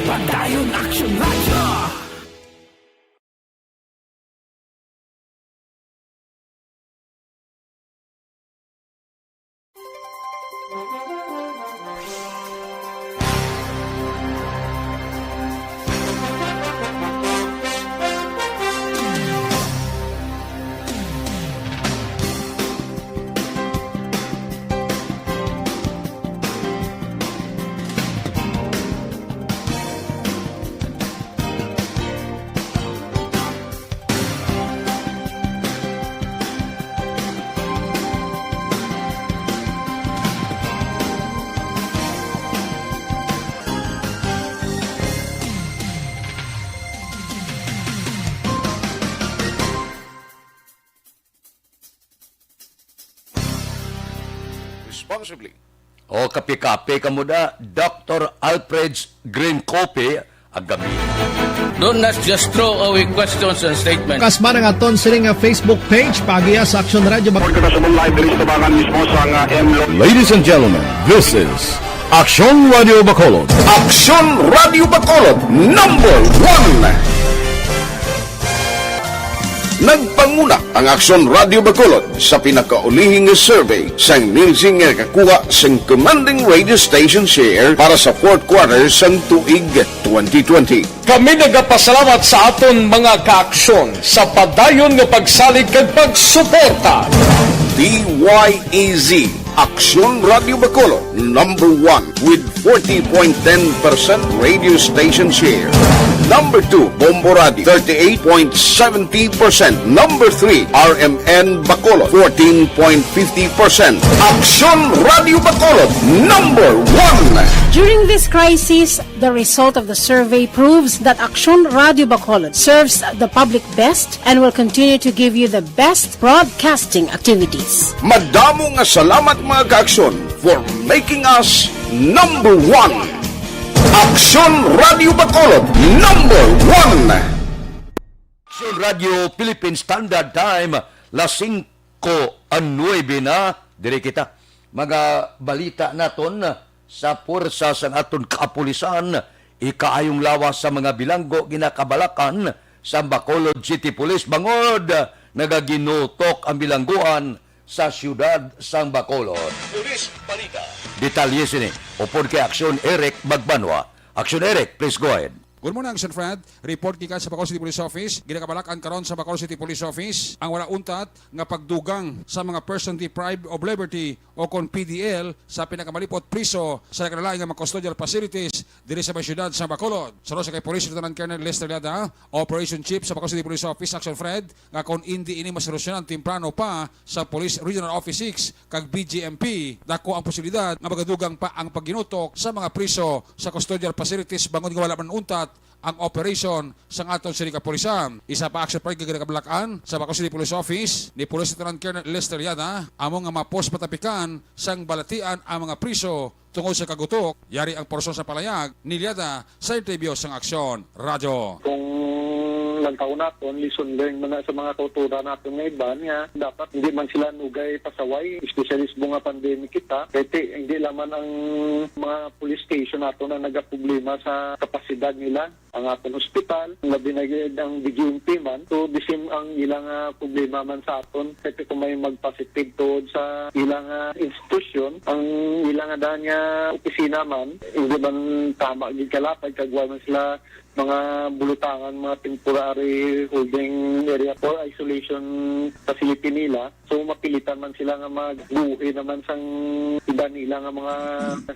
Padayon Aksyon Radyo. Responsibly. O, kape-kape kamo da, Doctor Alfred's Green Coffee, ang gamit. Do not just throw away questions and statements. Kasma nga aton sini nga Facebook page, paagiha sa Aksyon Radyo Bac- Report ka sa live diri sa tabangan mismo sa nga M Lo- Ladies and gentlemen, this is Aksyon Radyo Bacolod. Aksyon Radyo Bacolod, number one. Nagpanguna ang Aksyon Radyo Bacolod sa pinakaulihing nga survey sang Nielsen nga nakakuha sing commanding radio station share para sa fourth quarter sang tuig twenty twenty. Kami nagapasalamat sa aton mga kaaksyon sa padayon nga pagsalig kag pagsuporta. D Y E Z, Aksyon Radyo Bacolod, number one with forty point ten percent radio station share. Number two, Bombo Radio, thirty-eight point seventy percent. Number three, R M N Bacolod, fourteen point fifty percent. Aksyon Radyo Bacolod, number one. During this crisis, the result of the survey proves that Aksyon Radyo Bacolod serves the public best and will continue to give you the best broadcasting activities. Madamo nga salamat, mga kaaksyon, for making us number one. Aksyon Radyo Bacolod, number one. Radyo Philippine Standard Time, las singko a nuebe na, diri kita. Mga balita naton sa puwersa sang aton kapulisan, ikaayong lawas sa mga bilanggo ginakabalakan sa Bacolod City Police bangod nagaginutok ang bilangguan sa siyudad sang Bacolod. Police Balita. Detalye sini upod kay Aksyon Eric Magbanwa. Aksyon Eric, please go ahead. Good morning, Action Fred. Report gikan sa Bacolod City Police Office. Ginakabalakan karon sa Bacolod City Police Office ang wala untat nga pagdugang sa mga person deprived of liberty o kon P D L sa pinakamalipot priso sa nagkalain nga mga custodial facilities diri sa may siyudad sa Bacolod. Sa kay Police Lieutenant Colonel Lester Liada, Operation Chief sa Bacolod City Police Office, Action Fred, nga kon indi ini masolusyonan temprano pa sa Police Regional Office six kag B G M P, dako ang posibilidad nga magadugang pa ang pagginutok sa mga priso sa custodial facilities bangod nga wala man untat ang operation sang aton sini kapulisan. Isa pa, Action Fred, nga ginakabalakan sa Bacolod City Police Office ni Police Lieutenant Colonel Lester Liada, amo nga mapos patapikan sang balatian ang mga priso tungod sa kagutok. Yari ang porson sa palayag ni Liada sa interview sang Aksyon Radyo. Kung lantaw naton, lesson learned man na sa mga kauturan naton nga iban nga dapat hindi man sila nugay pasaway, especially sa mga pandemic kita. Kay ti-, hindi lamang ang mga police station naton ang nagaproblema sa kapasidad nila. Ang aton hospital, labi na gid ang B G M P man. So, the same ang ilang, ah, problema man sa aton. Kay kung may magpositive tuod sa ilang, ah, institusyon, ang ilang, ah, daan nga opisina man, hindi man tama gid kalapad, kag wala man sila mga bulutangan, mga temporary holding area or isolation facility nila. So, mapilitan man sila nga magbuhi naman sang iban nila nga mga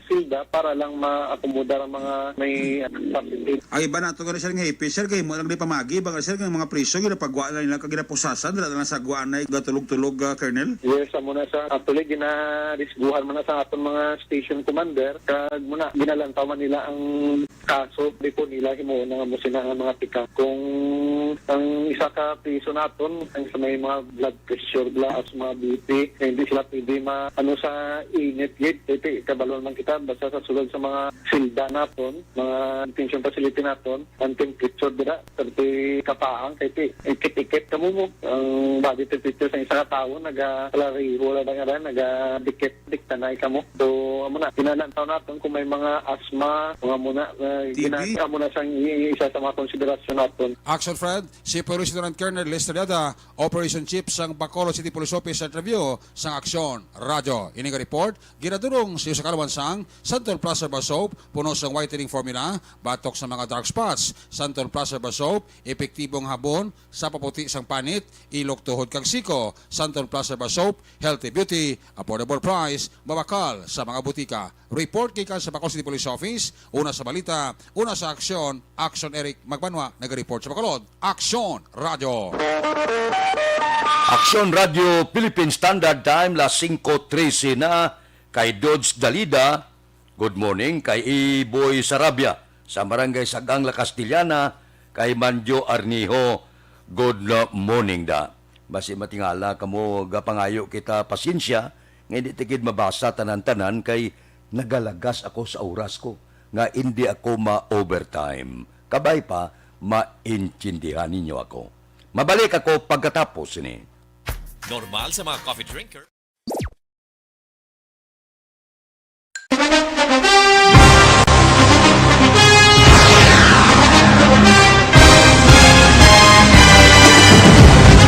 silda para lang maakomodar ang mga may, ah, positive. Ang iba nato gani, sir, nga happy, sir, kay mo lang di pamagi, baka, sir, nga mga priso, ginapagwa na nila, kag ginapusasan, dala na sa agwa na, gatulog-tulog, ah, Colonel? Yes, amo na sa, actually, ginarisguhan man na sa aton mga station commander, kag muna, ginalantaw man nila ang kaso, di po nila himuon ang amo sina nga mga tika. Kung ang isa ka priso naton, ang sa may mga blood pressure, bla, asthma, B P, na hindi sila pwede ma-, ano, sa init gid, kay ti-, kabalo man kita, basta sa sulod sa mga silda naton, mga detention facility naton, ang temperature dira, thirty kapaang, kay ti-, ikit-ikit kamo mo. Ang body temperature sa isa ka tawo, naga-, kalariho lang, naga-, nagadikit. Diktanay kamo. So, amo na, ginalantaw naton kung may mga asthma, mga muna, uh, T B? Gina-, amo na sang i-, isa sa mga konsiderasyon naton. Action Fred, si Police Lieutenant Colonel Lester Liada, Operation Chief sang Bacolod City Police Office, sa interview sang Aksyon Radyo. Ini nga report ginadurong sa iyo sa kalawan sang Santon Plus Herbal Soap, puno sang whitening formula, batok sa mga dark spots. Santon Plus Herbal Soap, epektibong habon sa paputi sang panit, ilok, tuhod, kag siko. Santon Plus Herbal Soap, healthy beauty, affordable price, mabakal sa mga butika. Report gikan sa Bacolod City Police Office, una sa balita, una sa aksyon. Action Eric Magbanwa naga-report sa Bacolod. Aksyon Radyo. Aksyon Radyo Philippine Standard Time, las singko trese na. Kay Dodge Dalida, good morning. Kay Iboy Sarabia sa Barangay Sagang, La Castellana, kay Manjo Arnijo, good morning da. Basi matingala kamo, gapangayo kita pasensya nga hindi ta gid mabasa tanan-tanan kay nagalagas ako sa oras ko nga hindi ako ma-overtime. Kabay pa, maintindihan ninyo ako. Mabalik ako pagkatapos sini. Normal sa mga coffee drinker.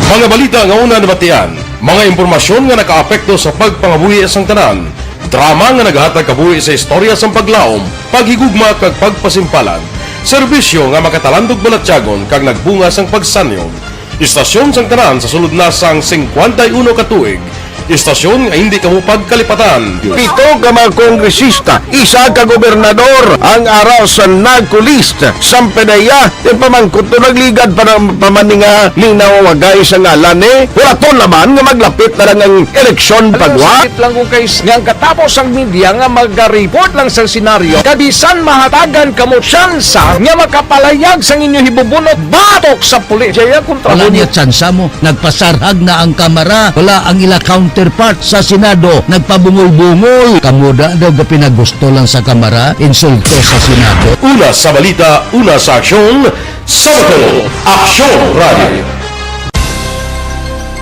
Mga balita nga una nabatian, mga impormasyon nga nakaapekto sa pagpangabuhi sang tanan, drama nga nagahatag kabuhi sa istorya sang paglaom, paghigugma, kag pagpasimpalan, serbisyo nga makatalandog balatyagon kag nagbunga sang pagsanyon. Istasyon sang tanan sa sulod na sang singkwenta y uno ka tuig. Istasyon nga hindi kamo pagkalipatan. Pito ka mga kongresista, isa ka gobernador ang ara sa NAGCO list. Sang PDEA, ti pamangkot to, nagligad pa ng pamaninga ni nawawagay sa ngalan ni. Hulaton naman nga maglapit na lang ang eleksyon. Alam mo, pagwa. Sakit lang kung kay nga ang katapos ang media nga maga-report lang sa senaryo. Kabisan mahatagan kamo tsansa nga makapalayag sang inyo hibubunot batok sa pulis. Jaya kontra. Wala mo niya tsansa mo. Nagpasarhag na ang Kamara. Wala ang ila counterpart sa Senado. Nagpabungol-bungol. Kamo da daw gapinagusto lang sa Kamara. Insulto sa Senado. Una sa balita, una sa aksyon, Sa Bacolod, Aksyon Radio.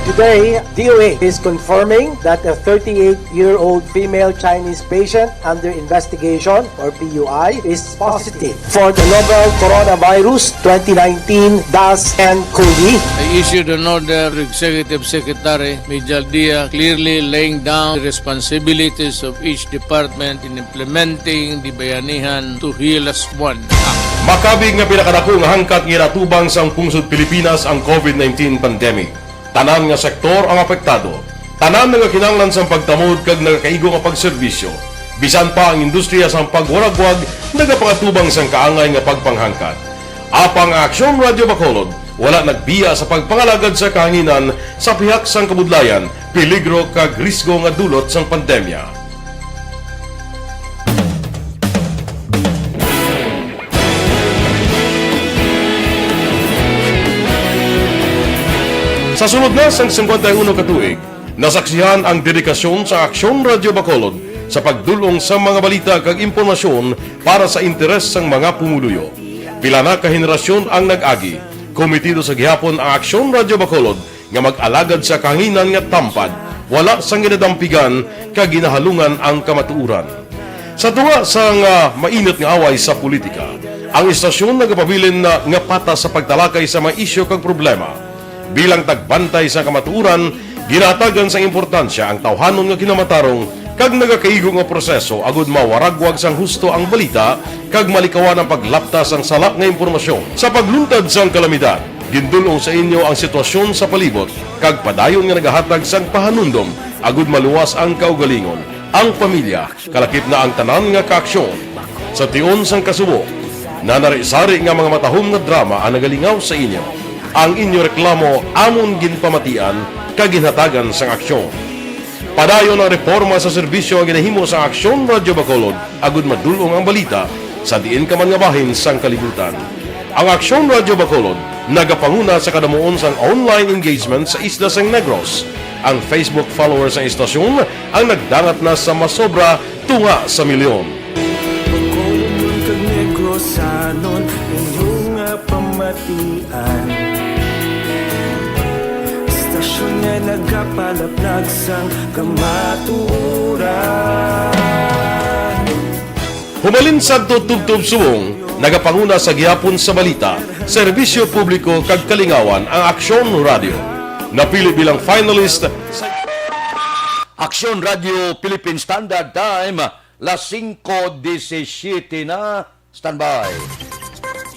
Today, D O A is confirming that a thirty-eight-year-old female Chinese patient under investigation, or P U I, is positive for the novel coronavirus twenty nineteen dash N COVID. I issued an order to Executive Secretary Mijal Dia, clearly laying down the responsibilities of each department in implementing the Bayanihan to Heal As One Act. Makabig nga pinakadako nga hangkat nga ginatubang sang pungsod Pilipinas ang COVID nineteen pandemic. Tanan nga sektor ang apektado. Tanan nga kinahanglan sang pagtamod kag nagakaigo nga pagserbisyo. Bisan pa ang industriya sang pagwaragwag nagapangatubang sang kaangay nga pagpanghangkat. Apang ang Aksyon Radio Bacolod wala nagbiya sa pagpangalagad sa kahanginan sa pihak sang kabudlayan, peligro kag risgo nga dulot sang pandemya. Sa sulod na sang singkwenta y uno ka tuig, nasaksihan ang dedikasyon sa Aksyon Radio Bacolod sa pagdul-ong sa mga balita kag impormasyon para sa interes sang mga pumuluyo. Pila na ka henerasyon ang nag-agi. Komitido sa gihapon ang Aksyon Radio Bacolod nga mag-alagad sa kahanginan nga tampad, wala sang ginadampigan kag ginahalungan ang kamatuoran. Sa tunga sang, ah, mainit nga away sa politika, ang istasyon nagapabilin na nga patas sa pagtalakay sa mga isyu kag problema. Bilang tagbantay sa kamatuoran, ginahatagan sang importansya ang tawhanon nga kinamatarong kag nagakaigo nga proseso agud mawaragwag sang husto ang balita kag malikawan ang paglapta sang sala nga impormasyon. Sa pagluntad sang kalamidad, gindul-ong sa inyo ang sitwasyon sa palibot kag padayon nga nagahatag sang pahanumdom agud maluwas ang kaugalingon, ang pamilya, kalakip na ang tanan nga kaaksyon. Sa tion sang kasubo, nanari-sari nga mga matahom nga drama ang nagalingaw sa inyo. Ang inyo reklamo amon ginpamatian kag ginhatagan sang aksyon. Padayon ang reporma sa serbisyo nga ginahimo sa Aksyon Radyo Bacolod agud madul-ong ang balita sa diin ka man nga bahin sang kalibutan. Ang Aksyon Radyo Bacolod nagapanguna sa kadamuon sang online engagement sa isla sang Negros. Ang Facebook followers sang istasyon ang nagdangat na sa masobra tunga sa milyon. Bacolod kag Negros, sanon inyo nga pamatian. Istasyon nga nagapalaplag sang kamatuoran. Hubalin sadto tubtob subong, nagapanguna sa gihapon sa balita, serbisyo publiko kag kalingawan ang Aksyon Radio. Napili bilang finalist sa Aksyon Radio Philippine Standard Time, las singko disisiete na. Standby.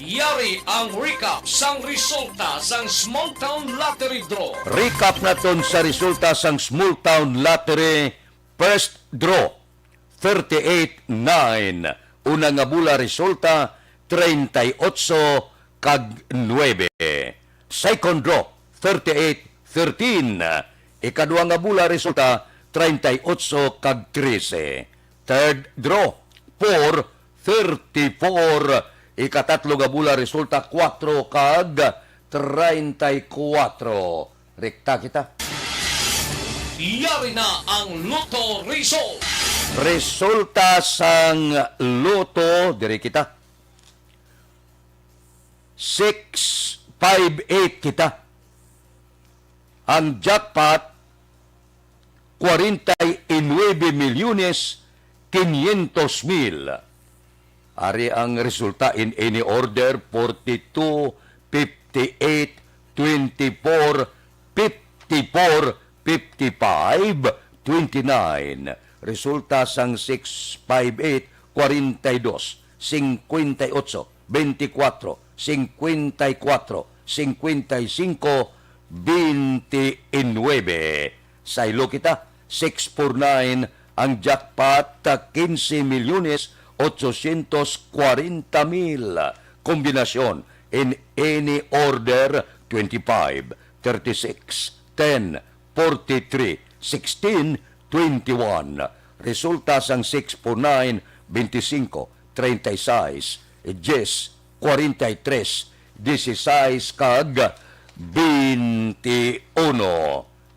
Yari ang recap sang resulta sang Small Town Lottery Draw. Recap naton sa resulta sang Small Town Lottery First Draw, thirty-eight nine. Una nga bula resulta, treinta y ocho kag nuebe. Second draw, thirty-eight thirteen. Ikadua nga bula resulta, treinta y ocho kag trese. Third draw, four thirty-four. Ikatatlo nga bula resulta, kuwatro kag treinta y kuwatro. Rekta kita. Yari na ang Lotto result. Resulta sang Lotto, diri kita. Six five eight kita. Ang jackpot, kwarenta y nuebe milyones quinientos mil. Ari ang resulta in any order, forty-two, fifty-eight, twenty-four, fifty-four, fifty-five, twenty-nine. Resulta sang six five eight, kwarenta y dos, singkwenta y ocho, beintikwatro, singkwenta y kwatro, singkwenta y singko, beintinuebe. Saylo kita, six four nine ang jackpot, quince milyones ochocientos cuarenta mil. Kombinasyon in any order, twenty-five, thirty-six, ten, forty-three, sixteen, twenty-one. Resulta sang six four nine, beintisinko, treinta y seis, dies, kwarenta y tres, dieciséis, kag beintiuno.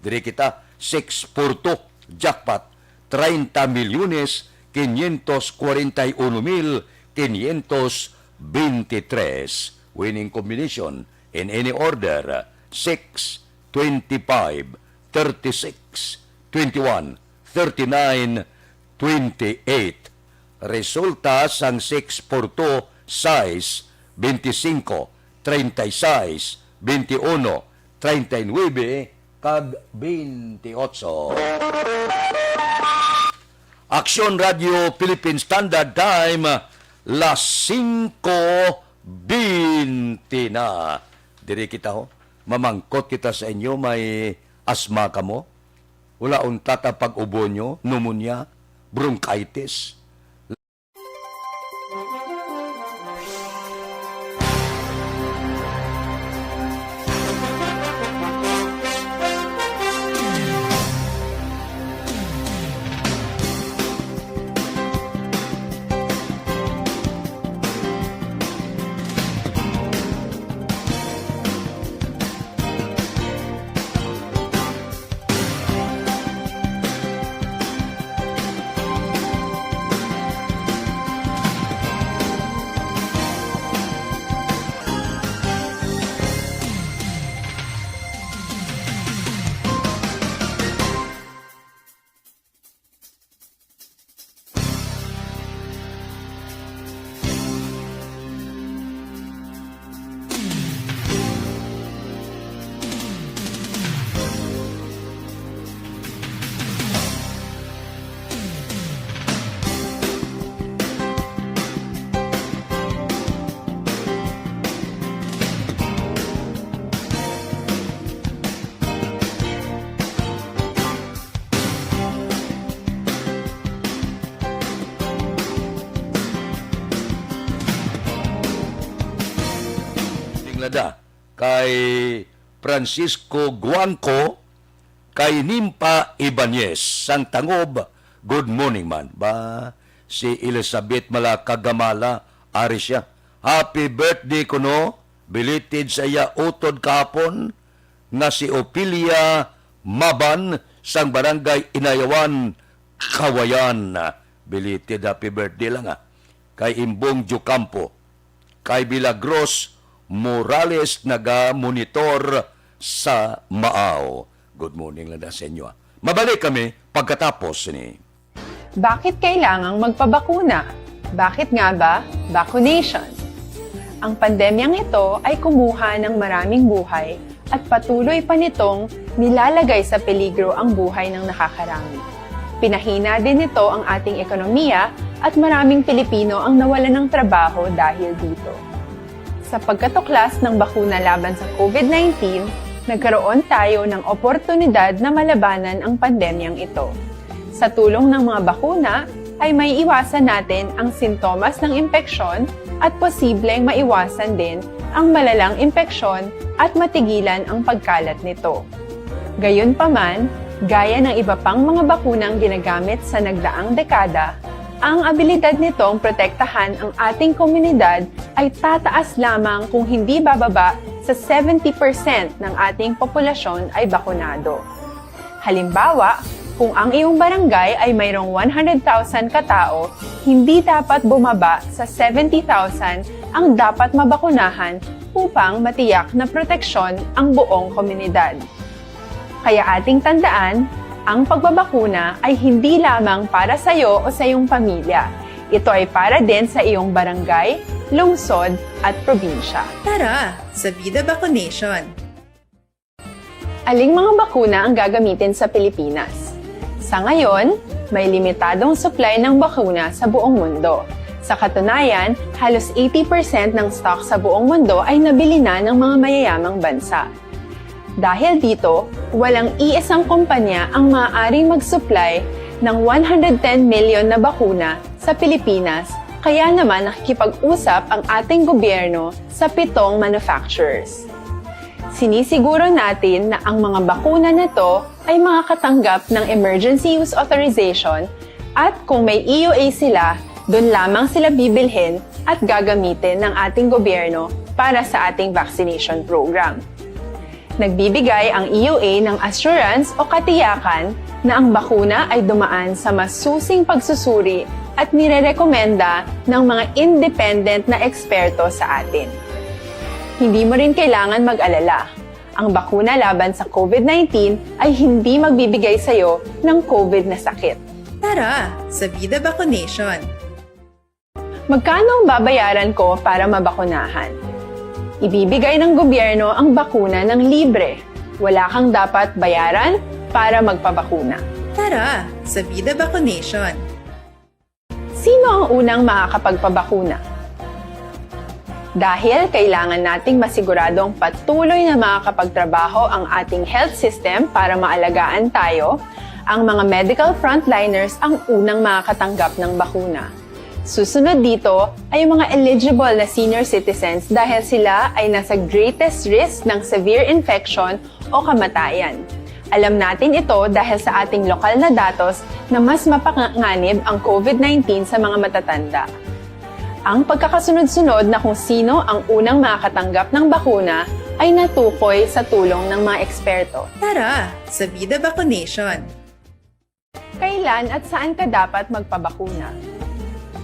Diri kita, six four two, jackpot, treinta milyones quinientos cuarenta y uno mil quinientos veintitrés. Winning combination in any order, six, twenty-five, thirty-six, twenty-one, thirty-nine, twenty-eight. Resulta sang six four two, sais, bente singko, treinta y seis, bente uno, treinta y nuebe, kag bente otso. Aksyon Radio Philippine Standard Time, las singko bente na. Diri kita, ho. Mamangkot kita sa inyo, may asma kamo? Wala unta ta pag-ubo nyo, pneumonia, bronchitis? Inglada, kay Francisco Guangco, kay Nimpa Ibanez sang Tangob, good morning man. Ba, si Elizabeth Malaka Gamala, ari siya. Happy birthday kuno, belated sa iya utod kahapon, nga si Opilia Maban sang Barangay Inayawan, Kawayan. Belated happy birthday lang, ah. Kay Imbong Diocampo, kay Milagros Morales, naga-monitor sa Maaw. Good morning lang na sa inyo, ah. Mabalik kami pagkatapos ni. Bakit kailangang magpabakuna? Bakit nga ba vaccination? Ang pandemyang ito ay kumuha ng maraming buhay at patuloy pa nitong nilalagay sa peligro ang buhay ng nakakarami. Pinahina din nito ang ating ekonomiya at maraming Pilipino ang nawalan ng trabaho dahil dito. Sa pagkatuklas ng bakuna laban sa COVID nineteen, nagkaroon tayo ng oportunidad na malabanan ang pandemyang ito. Sa tulong ng mga bakuna, ay maiiwasan natin ang sintomas ng impeksyon at posibleng maiwasan din ang malalang impeksyon at matigilan ang pagkalat nito. Gayunpaman, gaya ng iba pang mga bakunang ginagamit sa nagdaang dekada, ang abilidad nitong protektahan ang ating komunidad ay tataas lamang kung hindi bababa sa seventy percent ng ating populasyon ay bakunado. Halimbawa, kung ang iyong barangay ay mayroong one hundred thousand katao, hindi dapat bumaba sa seventy thousand ang dapat mabakunahan upang matiyak na proteksyon ang buong komunidad. Kaya ating tandaan, ang pagbabakuna ay hindi lamang para sa iyo o sa iyong pamilya. Ito ay para din sa iyong barangay, lungsod, at probinsya. Tara, sa Vida Vaccination! Aling mga bakuna ang gagamitin sa Pilipinas? Sa ngayon, may limitadong supply ng bakuna sa buong mundo. Sa katunayan, halos eighty percent ng stock sa buong mundo ay nabili na ng mga mayayamang bansa. Dahil dito, walang iisang kumpanya ang maaaring mag-supply ng one hundred ten million na bakuna sa Pilipinas, kaya naman nakikipag-usap ang ating gobyerno sa pitong manufacturers. Sinisiguro natin na ang mga bakuna na to ay makakatanggap ng emergency use authorization at kung may E U A sila, doon lamang sila bibilhin at gagamitin ng ating gobyerno para sa ating vaccination program. Nagbibigay ang E U A ng assurance o katiyakan na ang bakuna ay dumaan sa masusing pagsusuri at nirerekomenda ng mga independent na eksperto sa atin. Hindi mo rin kailangan mag-alala. Ang bakuna laban sa COVID nineteen ay hindi magbibigay sa iyo ng COVID na sakit. Tara sa Vida Vaccination! Magkano ang babayaran ko para mabakunahan? Ibibigay ng gobyerno ang bakuna ng libre. Wala kang dapat bayaran para magpabakuna. Tara sa Vida Vaccination! Sino ang unang makakapagpabakuna? Dahil kailangan nating masiguradong patuloy na makakapagtrabaho ang ating health system para maalagaan tayo, ang mga medical frontliners ang unang makakatanggap ng bakuna. Susunod dito ay ang mga eligible na senior citizens dahil sila ay nasa greatest risk ng severe infection o kamatayan. Alam natin ito dahil sa ating lokal na datos na mas mapanganib ang COVID nineteen sa mga matatanda. Ang pagkakasunod-sunod na kung sino ang unang makakatanggap ng bakuna ay natukoy sa tulong ng mga eksperto. Tara sa Vida Vaccination! Kailan at saan ka dapat magpabakuna?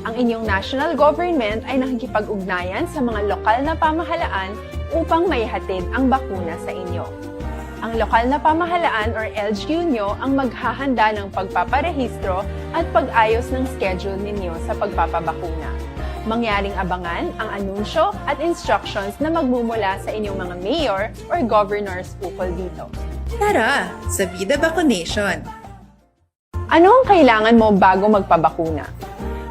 Ang inyong national government ay nakikipag-ugnayan sa mga lokal na pamahalaan upang maihatid ang bakuna sa inyo. Ang lokal na pamahalaan or L G U nyo ang maghahanda ng pagpaparehistro at pag-ayos ng schedule ninyo sa pagpapabakuna. Mangyaring abangan ang anunsyo at instructions na magmumula sa inyong mga mayor or governors ukol dito. Tara sa Vida Vaccination! Ano ang kailangan mo bago magpabakuna?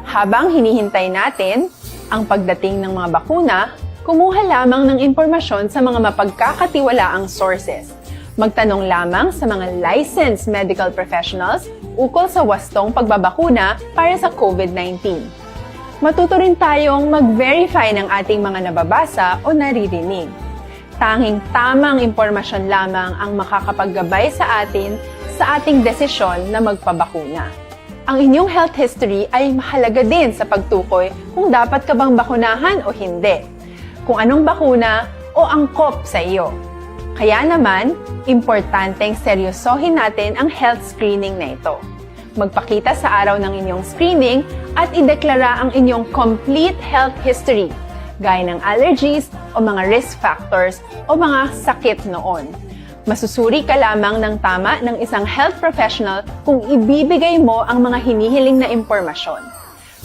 Habang hinihintay natin ang pagdating ng mga bakuna, kumuha lamang ng impormasyon sa mga mapagkakatiwalaang sources. Magtanong lamang sa mga licensed medical professionals ukol sa wastong pagbabakuna para sa COVID nineteen. Matuto rin tayong mag-verify ng ating mga nababasa o naririnig. Tanging tamang impormasyon lamang ang makakapaggabay sa atin sa ating desisyon na magpabakuna. Ang inyong health history ay mahalaga din sa pagtukoy kung dapat ka bang bakunahan o hindi, kung anong bakuna o angkop sa iyo. Kaya naman, importanteng seryosohin natin ang health screening na ito. Magpakita sa araw ng inyong screening at ideklara ang inyong complete health history, gaya ng allergies o mga risk factors o mga sakit noon. Masusuri ka lamang ng tama ng isang health professional kung ibibigay mo ang mga hinihiling na impormasyon.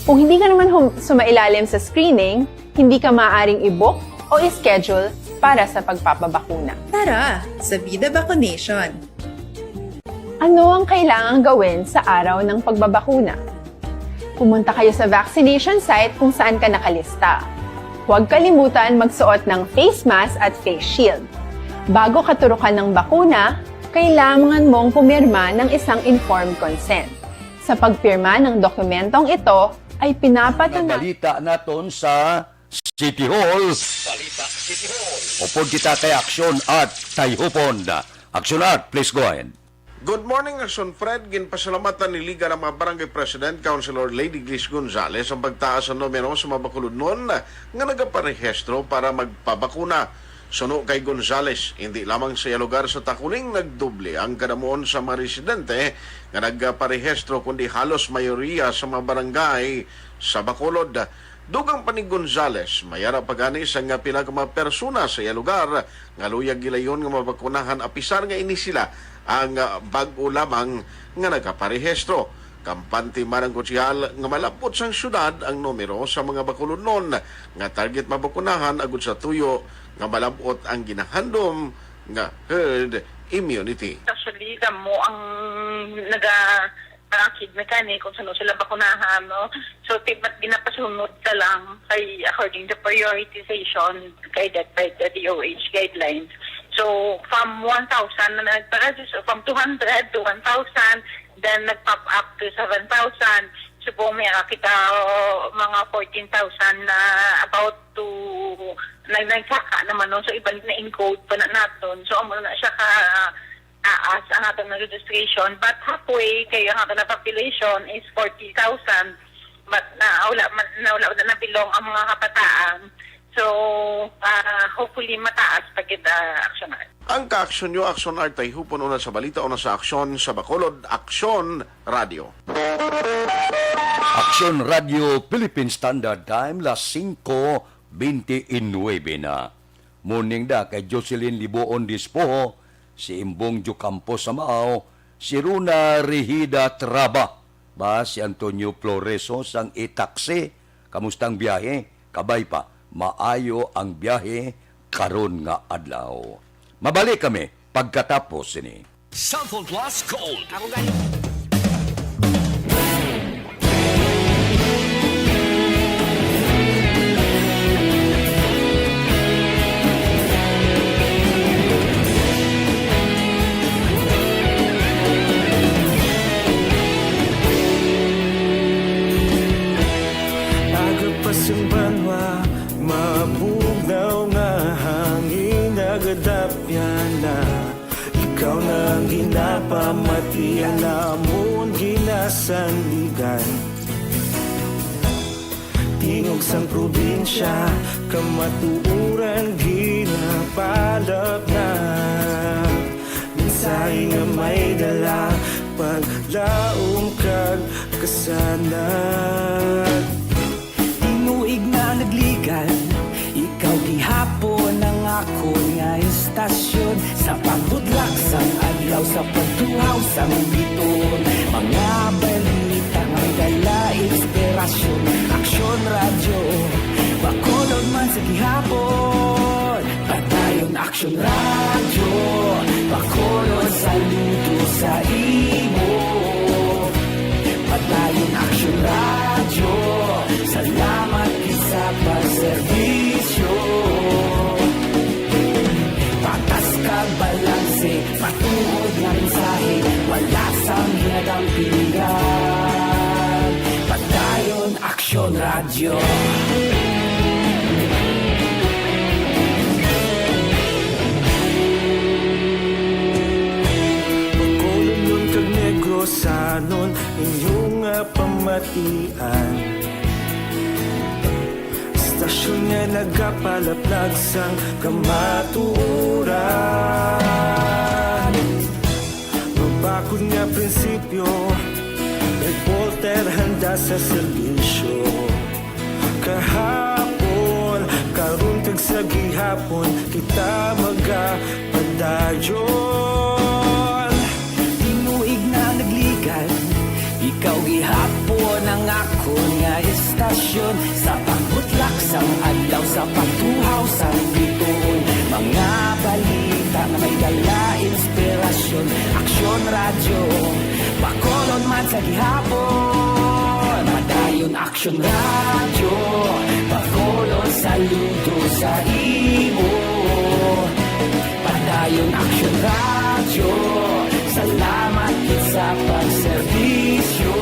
Kung hindi ka naman hum- sumailalim sa screening, hindi ka maaaring i-book o i-schedule para sa pagpapabakuna. Tara sa Vida Vaccination! Ano ang kailangang gawin sa araw ng pagbabakuna? Pumunta kayo sa vaccination site kung saan ka nakalista. Huwag kalimutan magsuot ng face mask at face shield. Bago katurukan ng bakuna, kailangan mong pumirma ng isang informed consent. Sa pagpirma ng dokumentong ito, ay pinapatana- Balita naton sa City Hall. Balita City Hall. Upod kita kay Action Art Tayhupon. Action Art, please go ahead. Good morning, Action Fred. Ginpasalamatan ni Liga ng mga Barangay President, Councilor Lady Gliss Gonzalez, ang pagtaas sa numero sa mga bakulodnon nga nagaparehistro para magpabakuna. Suno kay Gonzalez, hindi lamang sa iya lugar sa Taculing nagdoble ang kadamuon sa mga residente nga nagaparehistro, kundi halos mayoriya sa mga barangay sa Bacolod. Dugang pa ni Gonzalez, may ara pa gani sang pila ka mga persona sa iya lugar nga luyag gilayon nga mabakunahan, apisar nga ini sila ang, ah, bag-o lamang nga nagaparehistro. Kampante man ang konsehal nga malab-ot sang siyudad ang numero sa mga bakulodnon nga target mabakunahan agud sa tuyo nga malab-ot ang ginahandom nga herd immunity. Actually, damo ang naga-, nag-aakig mechanic kung sano sila bakunahan, no? So, ti-, but ginapasunod ka lang kay, according to prioritization guided by the D O H guidelines. So, from one thousand na nagpa-register, from two hundred to one thousand, then nag-pop up to seven thousand. So, kung may nakita, uh, mga fourteen thousand na about to, nag-, nagsaka naman, no? So, iban na encode pa na naton. So, amo na siya ka taas ang aton nga registration, but halfway kayo ang aton nga population is forty thousand. But na, wala man, na, wala na nabilong ang mga kabataan. So, ah, hopefully, mataas pa gid, ah, Action Art. Ang ka-aksyon nyo, Action Art, Tayhupon, una sa balita, una sa aksyon sa Bacolod, Aksyon Radio. Aksyon Radio Philippine Standard Time, las singko bente y nuebe na. Morning da kay Jocelyn Liboon Dispoho, si Imbong Diocampo Samao, si Runa Rehida Traba, ba si Antonio Floreso sang itaksi. Kamusta ang biyahe? Kabay pa, maayo ang biyahe karon nga adlaw. Mabalik kami pagkatapos sini. Cellphone Plus Gold. Ako gani. Aga pa sing banwa, mabugnaw nga hangin, nagadapyan na. Ikaw na ang ginapamati, ang amon ginasandigan. Tingog sang probinsya, kamatuoran ginapalapnag. Mensahe nga may dala, paglaom kag kasanag. Tinuig na nagligan, ikaw gihapon ang akon nga istasyon. Sa pagbudlak sang adlaw, sa pagtuhaw sang bituon, mga balita nga may dala inspirasyon. Aksyon Radyo, Bacolod man sa gihapon. Padayon Aksyon Radyo, Bacolod, saludo sa imo. Padayon Aksyon Radyo, salamat gid sa pagserbisyo. Patas kag balanse, matuod nga mensahe, wala sang ginadampingan. Padayon Aksyon Radyo. Bacolodnon kag Negrosanon, inyo nga pamatian. Istasyon nga nagapalaplag sang kamatuoran. Mabakod nga prinsipyo, reporter handa sa serbisyo. Kahapon, karon kag sa gihapon, kita magapadayon. Tinuig na nagligan, ikaw gihapon ang akon nga istasyon. Sa pagbutlak sang adlaw, sa pagtuhaw sang bituon, mga balita nga may dala inspirasyon. Aksyon Radyo, Bacolod man sa gihapon. Padayon Aksyon Radyo, Bacolod, saludo sa imo. Padayon Aksyon Radyo, salamat gid sa pagserbisyo.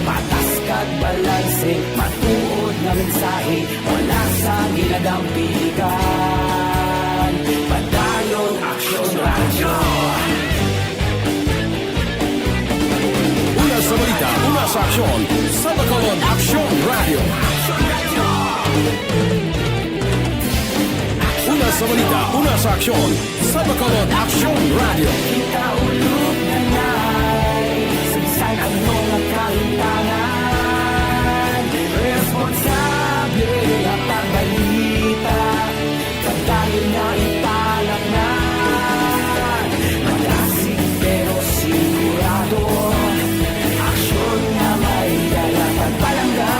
Patas kag balanse, matuod nga mensahe, wala sang ginadampigan. Padayon Aksyon Radyo. Una sa balita, una sa aksyon, sa Bacolod Aksyon Radyo. Una sa balita, una sa aksyon, sa Bacolod Aksyon Radyo. Kita ulog na nay, sagsag ang mga kahintangan. Responsable ang pagbalita, padayon nga ipalaknag. Madasig pero sigurado, aksyon nga may dala pagpalangga.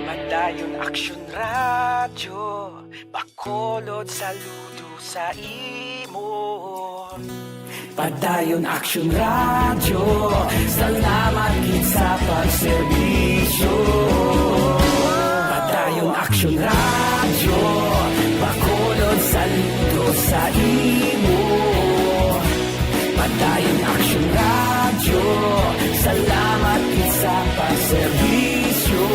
Padayon Aksyon Radyo, Bacolod, saludo sa imo. Padayon Aksyon Radyo, salamat gid sa pagserbisyo. Padayon Aksyon Radyo, Bacolod, saludo sa imo. Padayon Aksyon Radyo, salamat gid sa pagserbisyo.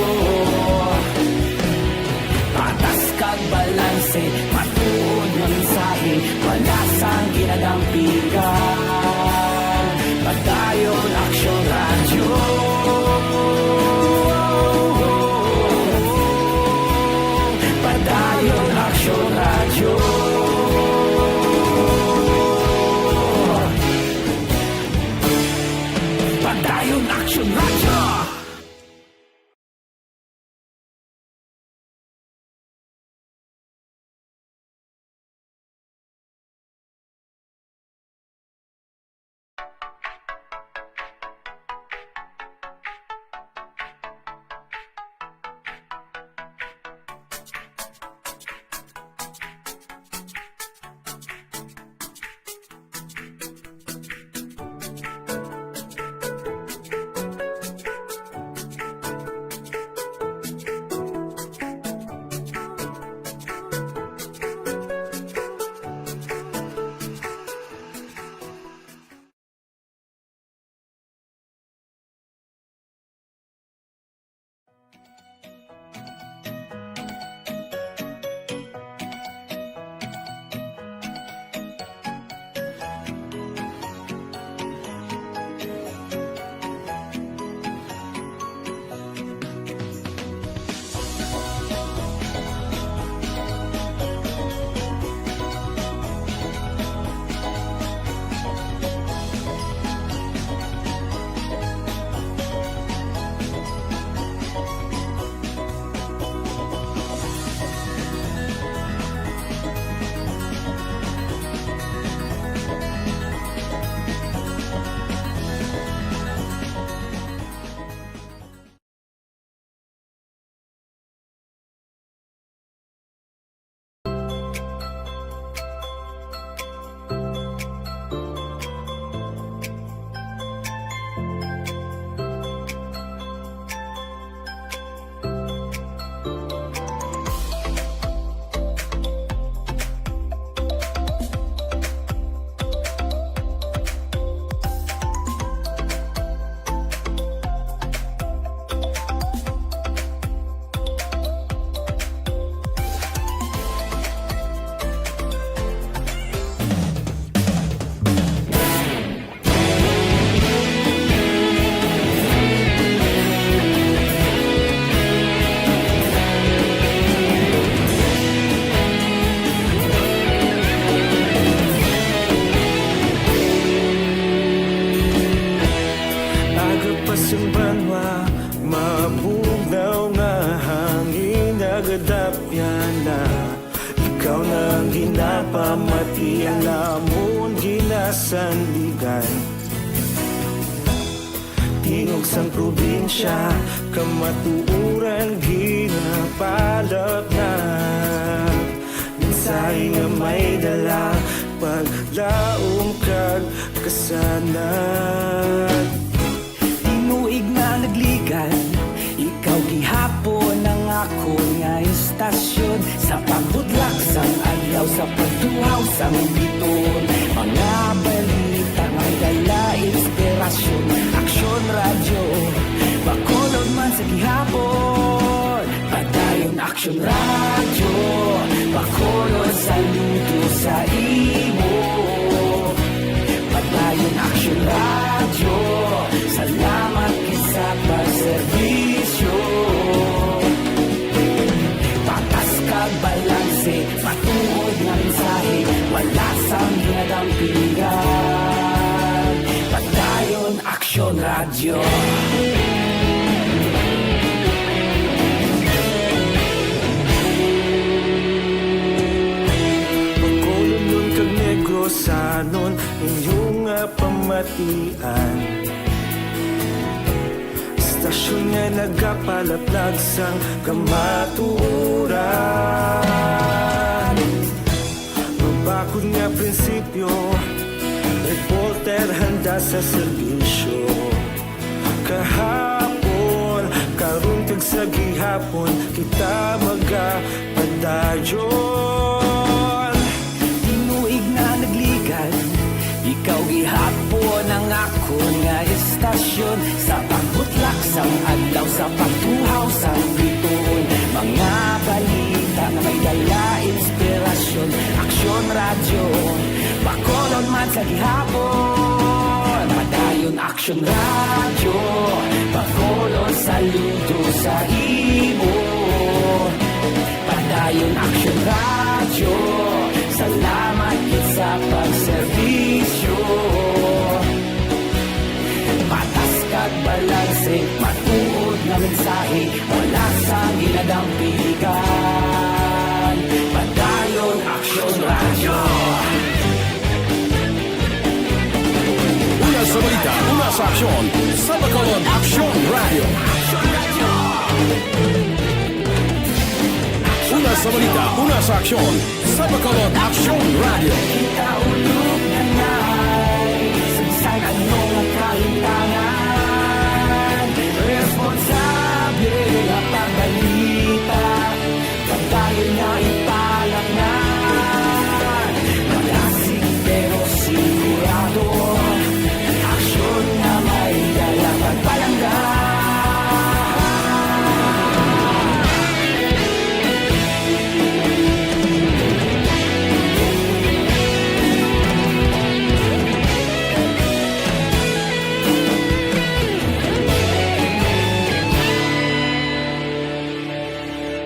Patas kag balanse, matuod nga mensahe, wala sang ginadampigan. Padayon Aksyon Radyo. Kadapyan na, ikaw na ang ginapamati, ang lamon ginasandigan. Tingog sang probinsya, kamatuoran ginapalapnat. Mensahe nga may dala, paglaom kag kasanag. Tinuig na nagligan, ikaw gihapon ang akon nga istasyon. Sa pagbudlak sang adlaw, sa pagtuhaw sang biton, mga balita may dala inspirasyon. Aksyon Radyo, Bacolod man sa gihapon. Padayon Aksyon Radyo, Bacolod, saludo sa imo. Padayon Aksyon Radyo, salamat gid sa pagserbisyo. Patas kag balanse, matuod nga mensahe, wala sang ginadampigan. Padayon Aksyon Radyo. Bacolodnon kag Negrosanon, inyo nga pamatian. Istasyon nga nagapalaplag sang kamatuoran. Mabakod nga prinsipyo, reporter handa sa serbisyo. Kahapon, karon kag sa gihapon, kita magapadayon. Tinuig na nagligan, ikaw gihapon ang akon nga istasyon. Sa pagbutlak sang adlaw, sa pagtuhaw sang bituon, mga balita nga may dala inspirasyon. Aksyon Radyo, Bacolod man sa gihapon. Padayon Aksyon Radyo, Bacolod, saludo sa imo. Padayon Aksyon Radyo, salamat gid sa pagserbisyo. Patas kag balanse, matuod nga mensahe, wala sang ginadampigan. Padayon Aksyon Radyo. Una sa balita, una sa aksyon, sa Bacolod Aksyon Radyo. Una sa balita, una sa aksyon, sa Bacolod Aksyon Radyo. Kita ulog na nai, sa bisan ano nga kalimtangan, responsable nga pagbalita, pagdayon nga ipalaknad. Malasig pero sigurado, aksyon nga may dala pagpalangga.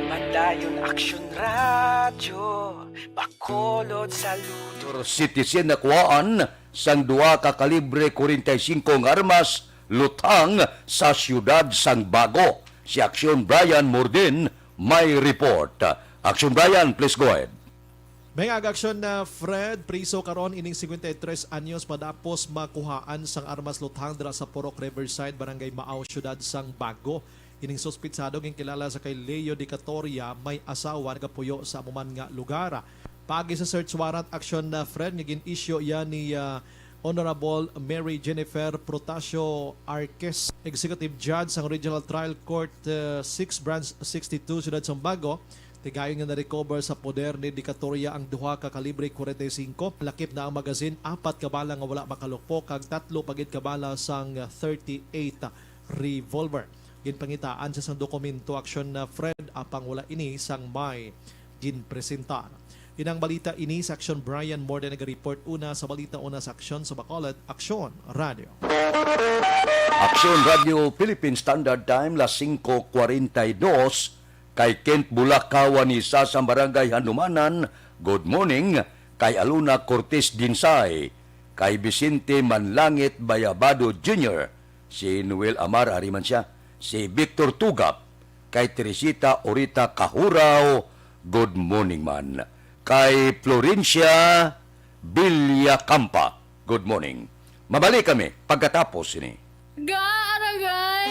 Padayon Aksyon Radyo, Bacolod, saludo. Citizen nakuhaan sang duha ka kalibre forty-five nga armas luthang sa siyudad sang Bago. Si Aksyon Brian Morden may report. Aksyon Brian, please go ahead. May ag-aksyon na Fred, priso karon ining cincuenta y tres anyos madapos makuhaan sang armas luthang dira sa Purok Riverside, Barangay Maao, siyudad sang Bago. Ining suspitsado ginkilala sa kay Leo Dicatoria, may asawa, nagapuyo sa amo man nga lugar. Paagi sa search warrant action na Fred nga gin-issue iya ni, ah, Honorable Mary Jennifer Protasio Arquez, Executive Judge sang Regional Trial Court, ah, six Branch sixty-two, Siyudad sang Bago, tigayon nga na-recover sa poder ni Dicatoria ang duha ka kalibre forty-five. Lakip na ang magazine, apat ka bala nga wala makalukpo, kag tatlo pa gid ka bala sang thirty-eight revolver. Ginpangitaan siya sang dokumento aksyon na Fred, apang wala ini sang may ginpresentar. Inang balita ini sa Aksyon Brian Morden naga-report. Una sa balita, una sa aksyon sa Bacolod, Aksyon Radio. Aksyon Radio Philippine Standard Time, las singko kwarenta y dos. Kay Kent Bulakawan, isa sa Barangay Hanumanan, good morning. Kay Alona Cortez Dinsay, kay Vicente Manlangit Bayabado Junior, si Noel Amar, ari man siya, si Victor Tugap, Kay Teresita Orita Kahuraw, good morning man. Kay Florencia Villacampa, good morning. Mabalik kami pagkatapos sini. Gaaragay!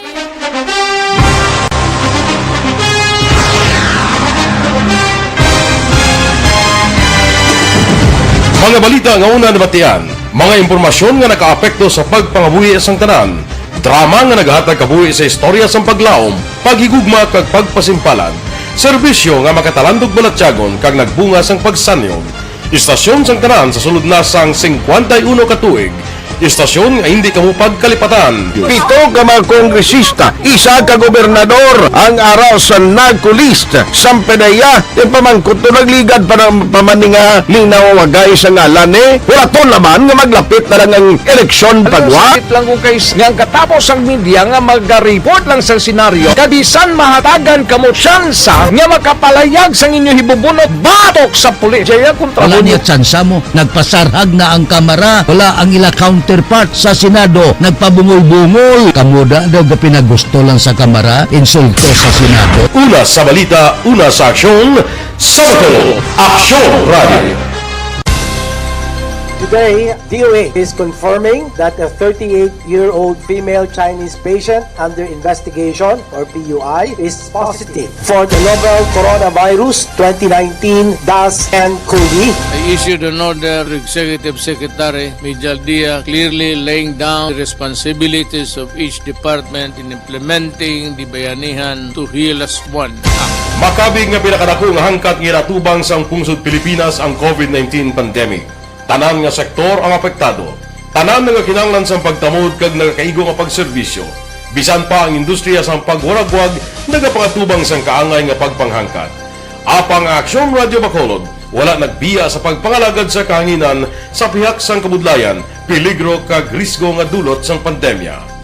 Mga balita nga una nabatian, mga impormasyon nga nakaapekto sa pagpangabuhi sang tanan, drama nga nagahatag kabuhi sa istorya sang paglaom, paghigugma kag pagpasimpalan, serbisyo nga makatalandog balatyagon kag nagbunga sang pagsanyog. Istasyon sang tanan sa sulod na sang singkwenta y uno ka tuig. Istasyon nga hindi kamo pagkalipatan. Pito ka mga kongresista, isa ka gobernador ang ara sa NARCO list. Sampe na iya, ipamangkot to, nagligad pa ng pamaninga, linawagay sa ngalan ni. Wala to naman nga maglapit na lang ang eleksyon pagwa. Sakit lang kung kay s-, nga ang katapos ang media nga magariport lang sa senaryo, kag bisan mahatagan kamo tsansa nga makapalayag sang inyo hibubunot batok sa pulis. Jaya kontra Wala mo. Niya tsansa mo. Nagpasarhag na ang Kamara. Wala ang ila counterpart sa Senado. Nagpabungol-bungol. Kamo da daw gapinagusto lang sa Kamara. Insulto sa Senado. Una sa balita, una sa aksyon, sa Bacolod, Aksyon Radio. Today, D O A is confirming that a thirty-eight-year-old female Chinese patient under investigation, or P U I, is positive for the novel coronavirus twenty nineteen dash nine cov. I issued an order to Executive Secretary Mijal Dia, clearly laying down the responsibilities of each department in implementing the Bayanihan to Heal Us One Act. Makabig nga pinakadako nga hangkat nga ginatubang sang pungsod Pilipinas ang covid nineteen pandemic. Tanan nga sektor ang apektado. Tanan nagakinahanglan sang pagtamod kag nagakaigo nga pagserbisyo. Bisan pa ang industriya sang pagwaragwag nagapangatubang sang kaangay nga pagpanghangkat. Apang ang Aksyon Radyo Bacolod wala nagbiya sa pagpangalagad sa kahanginan sa pihak sang kabudlayan, peligro kag risgo nga dulot sang pandemya.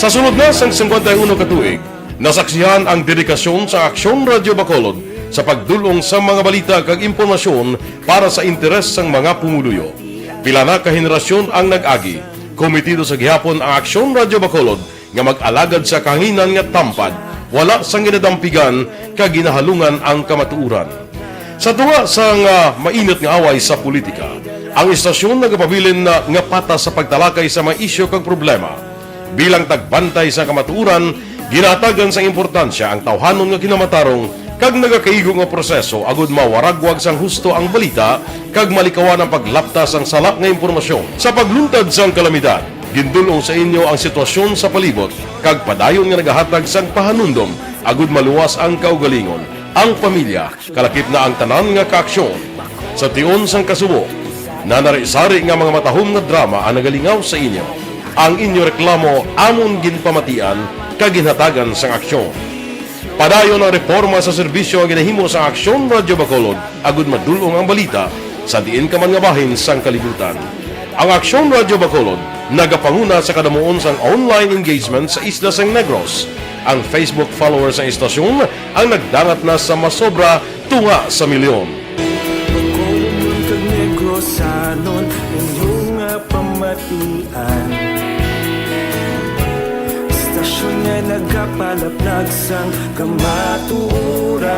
Sa sulod na sang singkwenta y uno ka tuig, nasaksihan ang dedikasyon sa Aksyon Radyo Bacolod sa pagdul-ong sa mga balita kag impormasyon para sa interes sang mga pumuluyo. Pila na ka henerasyon ang nag-agi. Komitido sa gihapon ang Aksyon Radyo Bacolod nga mag-alagad sa kahanginan nga tampad, wala sang ginadampigan kag ginahalungan ang kamatuoran. Sa tunga sang, ah, mainit nga away sa politika, ang istasyon nagapabilin na nga patas sa pagtalakay sa mga isyu kag problema. Bilang tagbantay sa kamatuoran, ginahatagan sang importansya ang tawhanon nga kinamatarong kag nagakaigo nga proseso agud mawaragwag sang husto ang balita kag malikawan ang paglapta sang sala nga impormasyon. Sa pagluntad sang kalamidad, gindul-ong sa inyo ang sitwasyon sa palibot kag padayon nga nagahatag sang pahanumdom agud maluwas ang kaugalingon, ang pamilya, kalakip na ang tanan nga kaaksyon. Sa tion sang kasubo, nanari-sari nga mga matahom nga drama ang nagalingaw sa inyo. Ang inyo reklamo amon ginpamatian kag ginhatagan sang aksyon. Padayon ang reporma sa serbisyo nga ginahimo sang Aksyon Radyo Bacolod agud madul-ong ang balita sa diin ka man nga bahin sang kalibutan. Ang Aksyon Radyo Bacolod nagapanguna sa kadamuon sang online engagement sa isla sang Negros. Ang Facebook followers sang istasyon ang nagdangat na sa masobra tunga sa milyon. Bacolodnon kag Negrosanon, inyo nga pamatian. Istasyon nga nagapalaplag sang kamatuoran.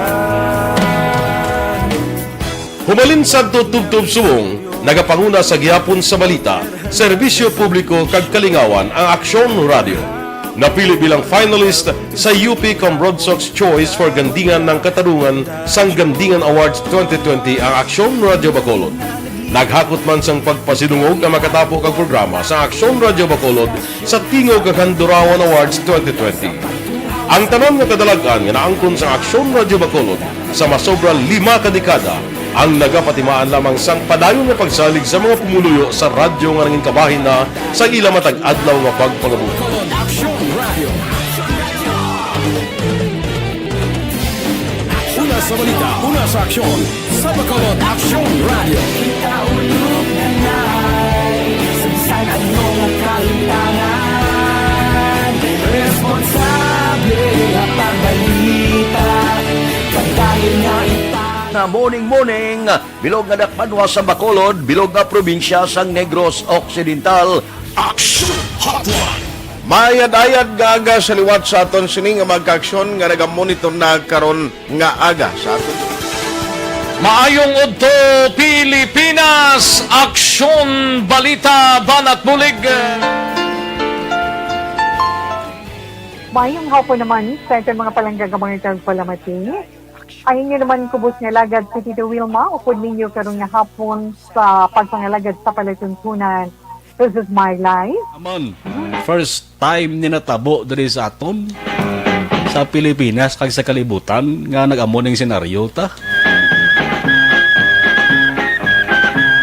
Humalin sadto tubtob subong, nagapanguna sa gihapon sa balita, serbisyo publiko kag kalingawan ang Aksyon Radyo. Napili bilang finalist sa U P Comrade Sox Choice for Gandingan ng Katarungan sang Gandingan Awards twenty twenty ang Aksyon Radyo Bacolod. Naghakot man sang pagpasidungog ang makatapo kag programa sa Aksyon Radyo Bacolod sa Tingog kag Handurawan Awards twenty twenty. Ang tanan nga kadalag-an nga naangkon sa Aksyon Radyo Bacolod sa masobra lima ka dekada ang nagapatimaan lamang sang padayon nga pagsalig sa mga pumuluyo sa radyo nga nangin kabahin na sa ila matag adlaw nga pagpangabuhi. Aksyon Radyo. Una sa balita, una sa aksyon, sa Bacolod Aksyon Radyo. Kita ulog na nai, sa bisan ano nga kalimtangan, responsable nga pagbalita, pagdayon nga ita- Na Morning, morning, bilog nga dakbanwa sa Bacolod, bilog nga probinsya sang Negros Occidental. Action Hotline. Mayad-ayad nga aga sa liwat sa aton sini nga mga kaaksyon nga nagamonitor na karon nga aga sa aton. Maayong udto, Pilipinas! Aksyon, balita, banat bulig! Maayong hapon naman sa aton mga palangga nga mga tagpalamati. Ang inyo naman kubos nga alagad si Tito Wilma, upod ninyo karon nga hapon sa pagpangalagad sa palatuntunan. This is my life. Amon, first time ni natabo diri sa aton, sa Pilipinas kag sa kalibutan nga nag-amo ning senaryo ta.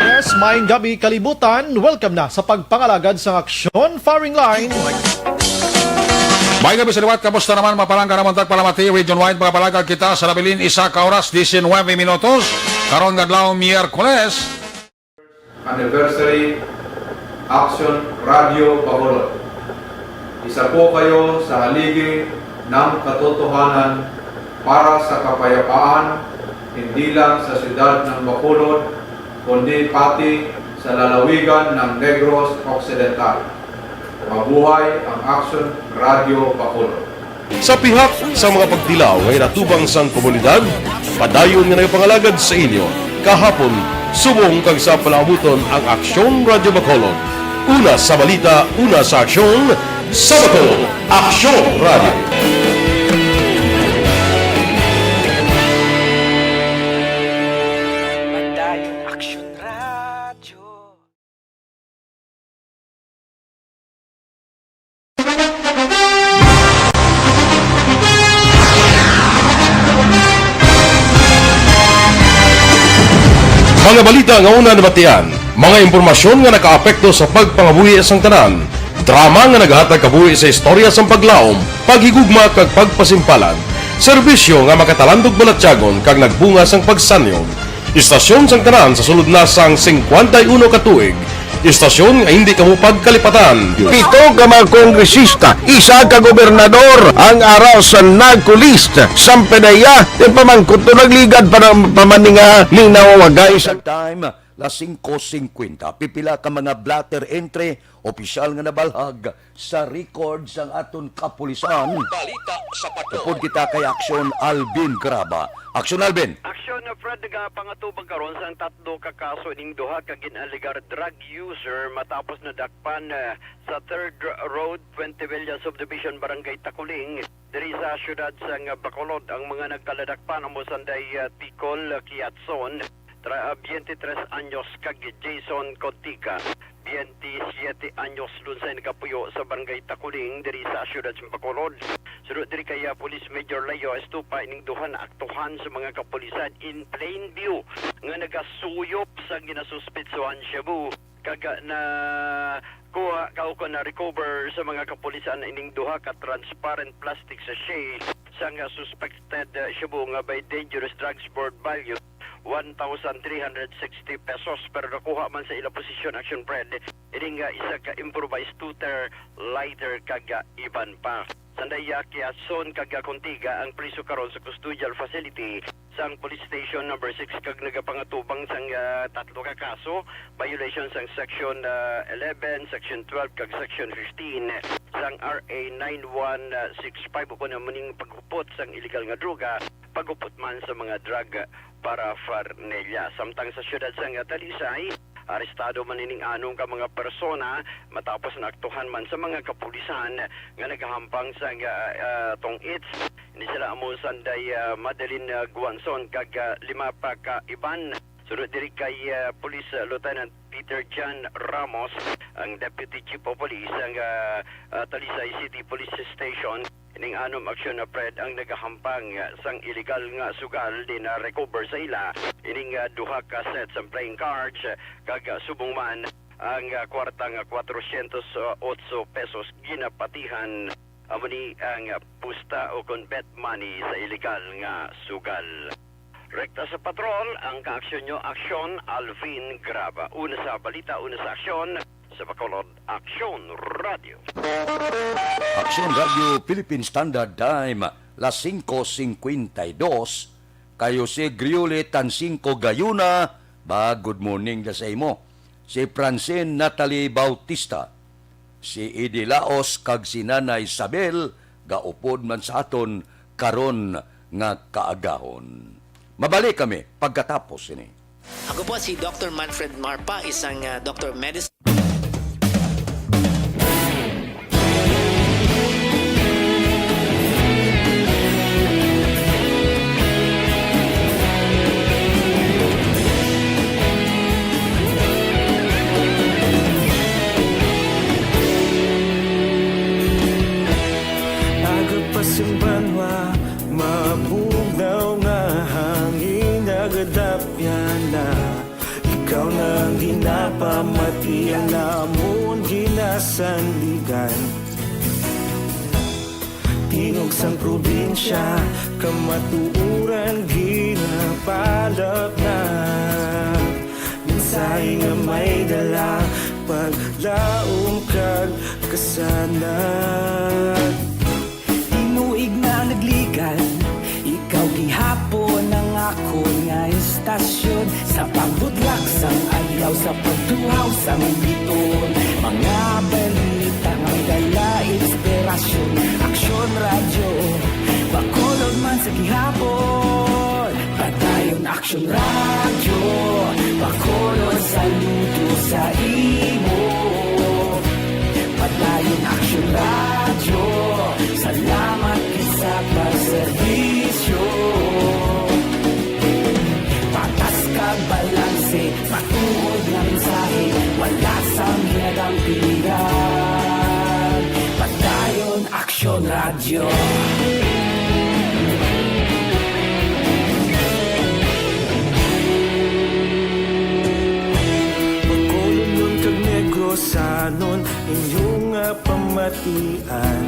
Yes, maayong gabi kalibutan. Welcome na sa pagpangalagad sang aksyon firing line. May gabi sa liwat, kamusta naman, mga palangga namon tagpalamati, region-wide, mga palangga kita sa nabilin, isa ka oras, diecinuebe minutos, karon nga adlaw, Miyerkules. Anniversary, Action Radio Bacolod. Isa po kayo sa haligi ng katotohanan para sa kapayapaan, hindi lang sa siyudad ng Bacolod, kundi pati sa lalawigan ng Negros Occidental. Mabuhay ang Action Radio Bacolod. Sa pihak sa mga pagtilaw nga inatubang sang komunidad, padayon nga nagapangalagad sa inyo kahapon, subong kag sa palaabuton ang Aksyon Radyo Bacolod. Una sa balita, una sa aksyon, sa Bacolod, Aksyon Radyo. Padayon Aksyon Radyo. Mga balita nga una nabatian, mga impormasyon nga nakaapekto sa pagpangabuhi sang tanan, drama nga nagahatag kabuhi sa istorya sang paglaom, paghigugma kag pagpasimpalan, serbisyo nga makatalandog balatyagon kag nagbunga sang pagsanyog. Istasyon sang tanan sa sulod na sang singkwenta y uno ka tuig. Istasyon nga hindi kamo pagkalipatan. Pito ka mga kongresista, isa ka gobernador ang ara sa NAGCO list. Sampanaya, ipamangkot to nagligad pa ng pamaninga ni nawawagay sa time, las singko singkwenta. Pipila ka mga blotter entry, opisyal nga nabalhag sa record sang aton kapulisan. Balita sa Patrol. Upod kita kay Aksyon Alvin Graba. Aksyon Alvin. Aksyon, Fred, nagapangatubang karon sang tatlo ka kaso ining duha ka gin-alegar drug user matapos nadakpan, eh, sa Third Road, Fuentebella Subdivision, Barangay Taculing, diri sa siyudad sang Bacolod. Ang mga nagkaladakpan amo sanday, eh, Ticol Kiatson, tra-, ah, twenty-three anyos, kag Jason Contica, twenty-siete anyos, lunsay nagapuyo sa Barangay Taculing, diri sa siyudad sa Bacolod. Suno diri kay, ah, Police Major Leo Estupa, ining duha naaktuhan sa mga kapulisan in plain view nga nagasuyop sa ginasuspetsohan shabu, kag, ah, nakuha ka o kon na-recover sa mga kapulisan ining duha ka transparent plastic sachet sang, ah, suspected, ah, shabu nga may dangerous drugs worth value one thousand three hundred sixty pesos, pero nakuha man sa ila posisyon, Action Fred, ining, ah, isa ka improvised two-ter lighter kag, ah, iban pa. Sanday, ah, Kiatson kag, ah, Contica ang priso karon sa custodial facility sang Police Station Number Six kag nagapangatubang sang, ah, tatlo ka kaso, violation sang Section, ah, eleven, Section twelve kag Section fifteen sang R A nine one six five, ukon amo ning paghupot sang iligal nga droga, paghupot man sa mga drug paraphernalia. Samtang sa siyudad sang Talisay, arestado man ining anom ka mga persona matapos naaktuhan man sa mga kapulisan nga nagahampang sa, ah, ah, tong-its. Ini sila amo sanday, ah, Madeline, ah, Guanzon kag, ah, lima pa ka iban. Sunod diri kay, ah, Police, ah, Lieutenant Peter John Ramos, ang Deputy Chief of Police sang, ah, ah, Talisay City Police Station. Ining anom aksyon na, Fred, ang nagahampang, ah, sang iligal nga sugal din na-recover sa ila. Ining, ah, duha ka set sang playing cards, ah, kag, ah, subong man ang, ah, kwarta nga kwatrosyentos otso pesos ginapatihan. Amo ni ang, ah, pusta o kon bet money sa iligal nga sugal. Rekta sa patrol, ang kaaksyon nyo, Aksyon Alvin Graba. Una sa balita, una sa aksyon, sa Bacolod, Aksyon Radio. Aksyon Radio Philippine Standard Time, las singko singkwenta y dos, kay Jose Griole Tansingco Gayuna, ba, good morning na sa imo. Si Francine Natalie Bautista, si Eddie Laos, kag si Nanay Isabel, gaupod man sa aton karon nga kaagahon. Mabalik kami pagkatapos sini. Ako po si Doctor Manfred Marpa, isang, ah, Doctor of Medicine. Aga pa sing banwa, mabugnaw nga hangin, nagadapyan na. Ikaw na ang ginapamati, ang amon ginasandigan. Tingog sang probinsya, kamatuoran ginapalapnag. Mensahe nga may dala, paglaom kag kasanag. Tinuig na nagligad, ikaw gihapon ang akon nga istasyon. Sa pagbutlak sang adlaw, sa pagtuhaw sang bituon, mga balita nga may dala inspirasyon. Aksyon Radyo, Bacolod man sa gihapon. Padayon Aksyon Radyo, Bacolod, saludo sa imo. Padayon Aksyon Radyo, salamat gid sa pagserbisyo. Patas kag balanse, matuod nga mensahe, wala sang ginadampigan. Padayon Aksyon Radyo. Bacolodnon kag Negrosanon, inyo nga pamatian.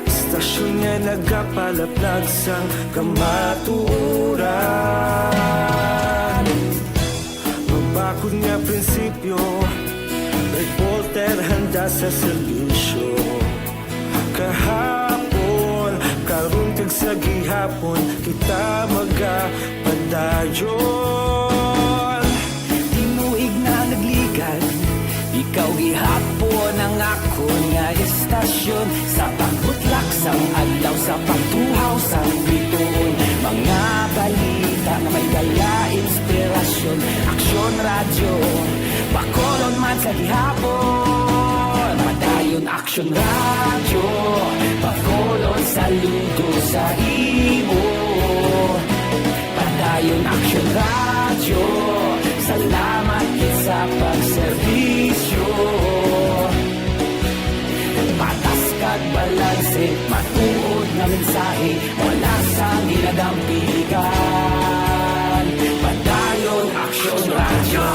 Istasyon nga nagapalaplag sang kamatuoran. Mabakod nga prinsipyo, reporter handa sa serbisyo. Kahapon, karon kag sa gihapon, kita magapadayon. Tinuig na nagligad, ikaw gihapon ang akon nga istasyon. Sa pagbutlak sang adlaw, sa pagtuhaw sang bituon, mga balita nga may dala inspirasyon. Aksyon Radyo, Bacolod man sa gihapon. Padayon Aksyon Radyo, Bacolod, saludo sa imo. Padayon Aksyon Radyo, salamat gid sa pagserbisyo. Patas kag balanse, matuod nga mensahe, wala sang ginadampigan. Padayon Aksyon Radyo.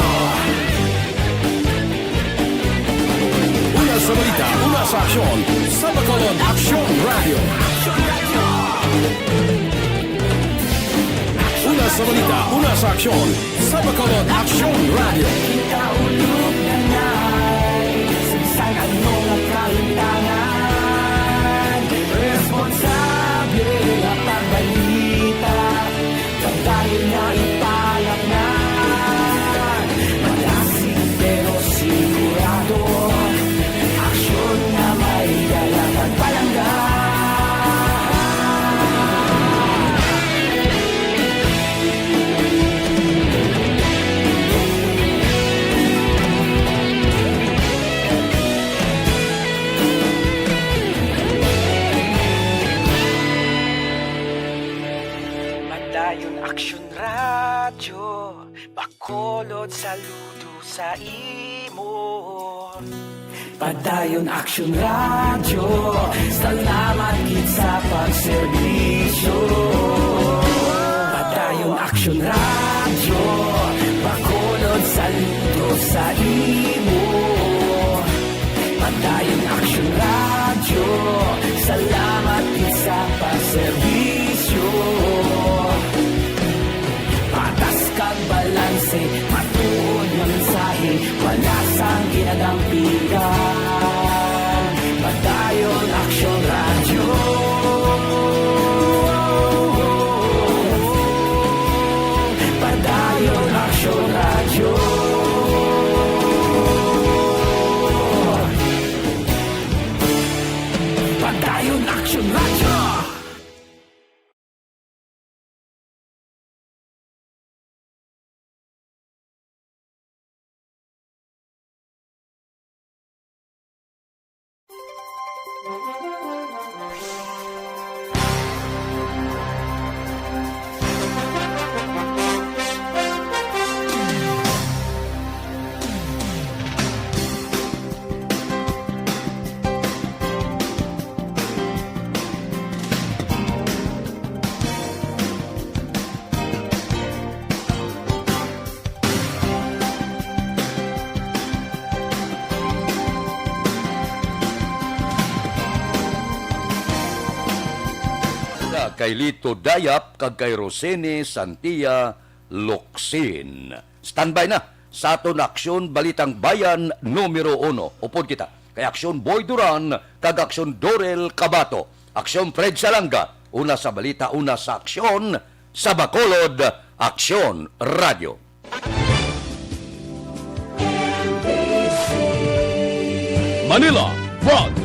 Una sa balita, una sa aksyon, sa Bacolod Aksyon Radyo. Una sa balita, una sa aksyon, sa Bacolod Aksyon Radyo. Kita ulog na nay, sa bisan ano nga kahimtangan, responsable nga pagbalita. Padayon nga ipalapngan, malasig pero sigurado. Aksyon nga may dala kag palangga. Padayon Aksyon Radyo, Bacolod, saludo sa imo. Padayon Aksyon Radyo, salamat gid sa pagserbisyo. Padayon Aksyon Radyo, Bacolod, saludo sa imo. Padayon Aksyon Radyo, salamat gid sa pagserbisyo. Patas kag balanse, matuod nga mensahe, wala sang ginadampigan. Padayon Aksyon Radyo. Kay Lito Dayap kag kay Rosene Santia Locsin. Standby na sa aton Aksyon Balitang Bayan numero uno. Upod kita kay Aksyon Boy Duran kag Aksyon Dorel Cabato. Aksyon Fred Salanga, una sa balita, una sa aksyon, sa Bacolod, Aksyon Radio. Manila, Frog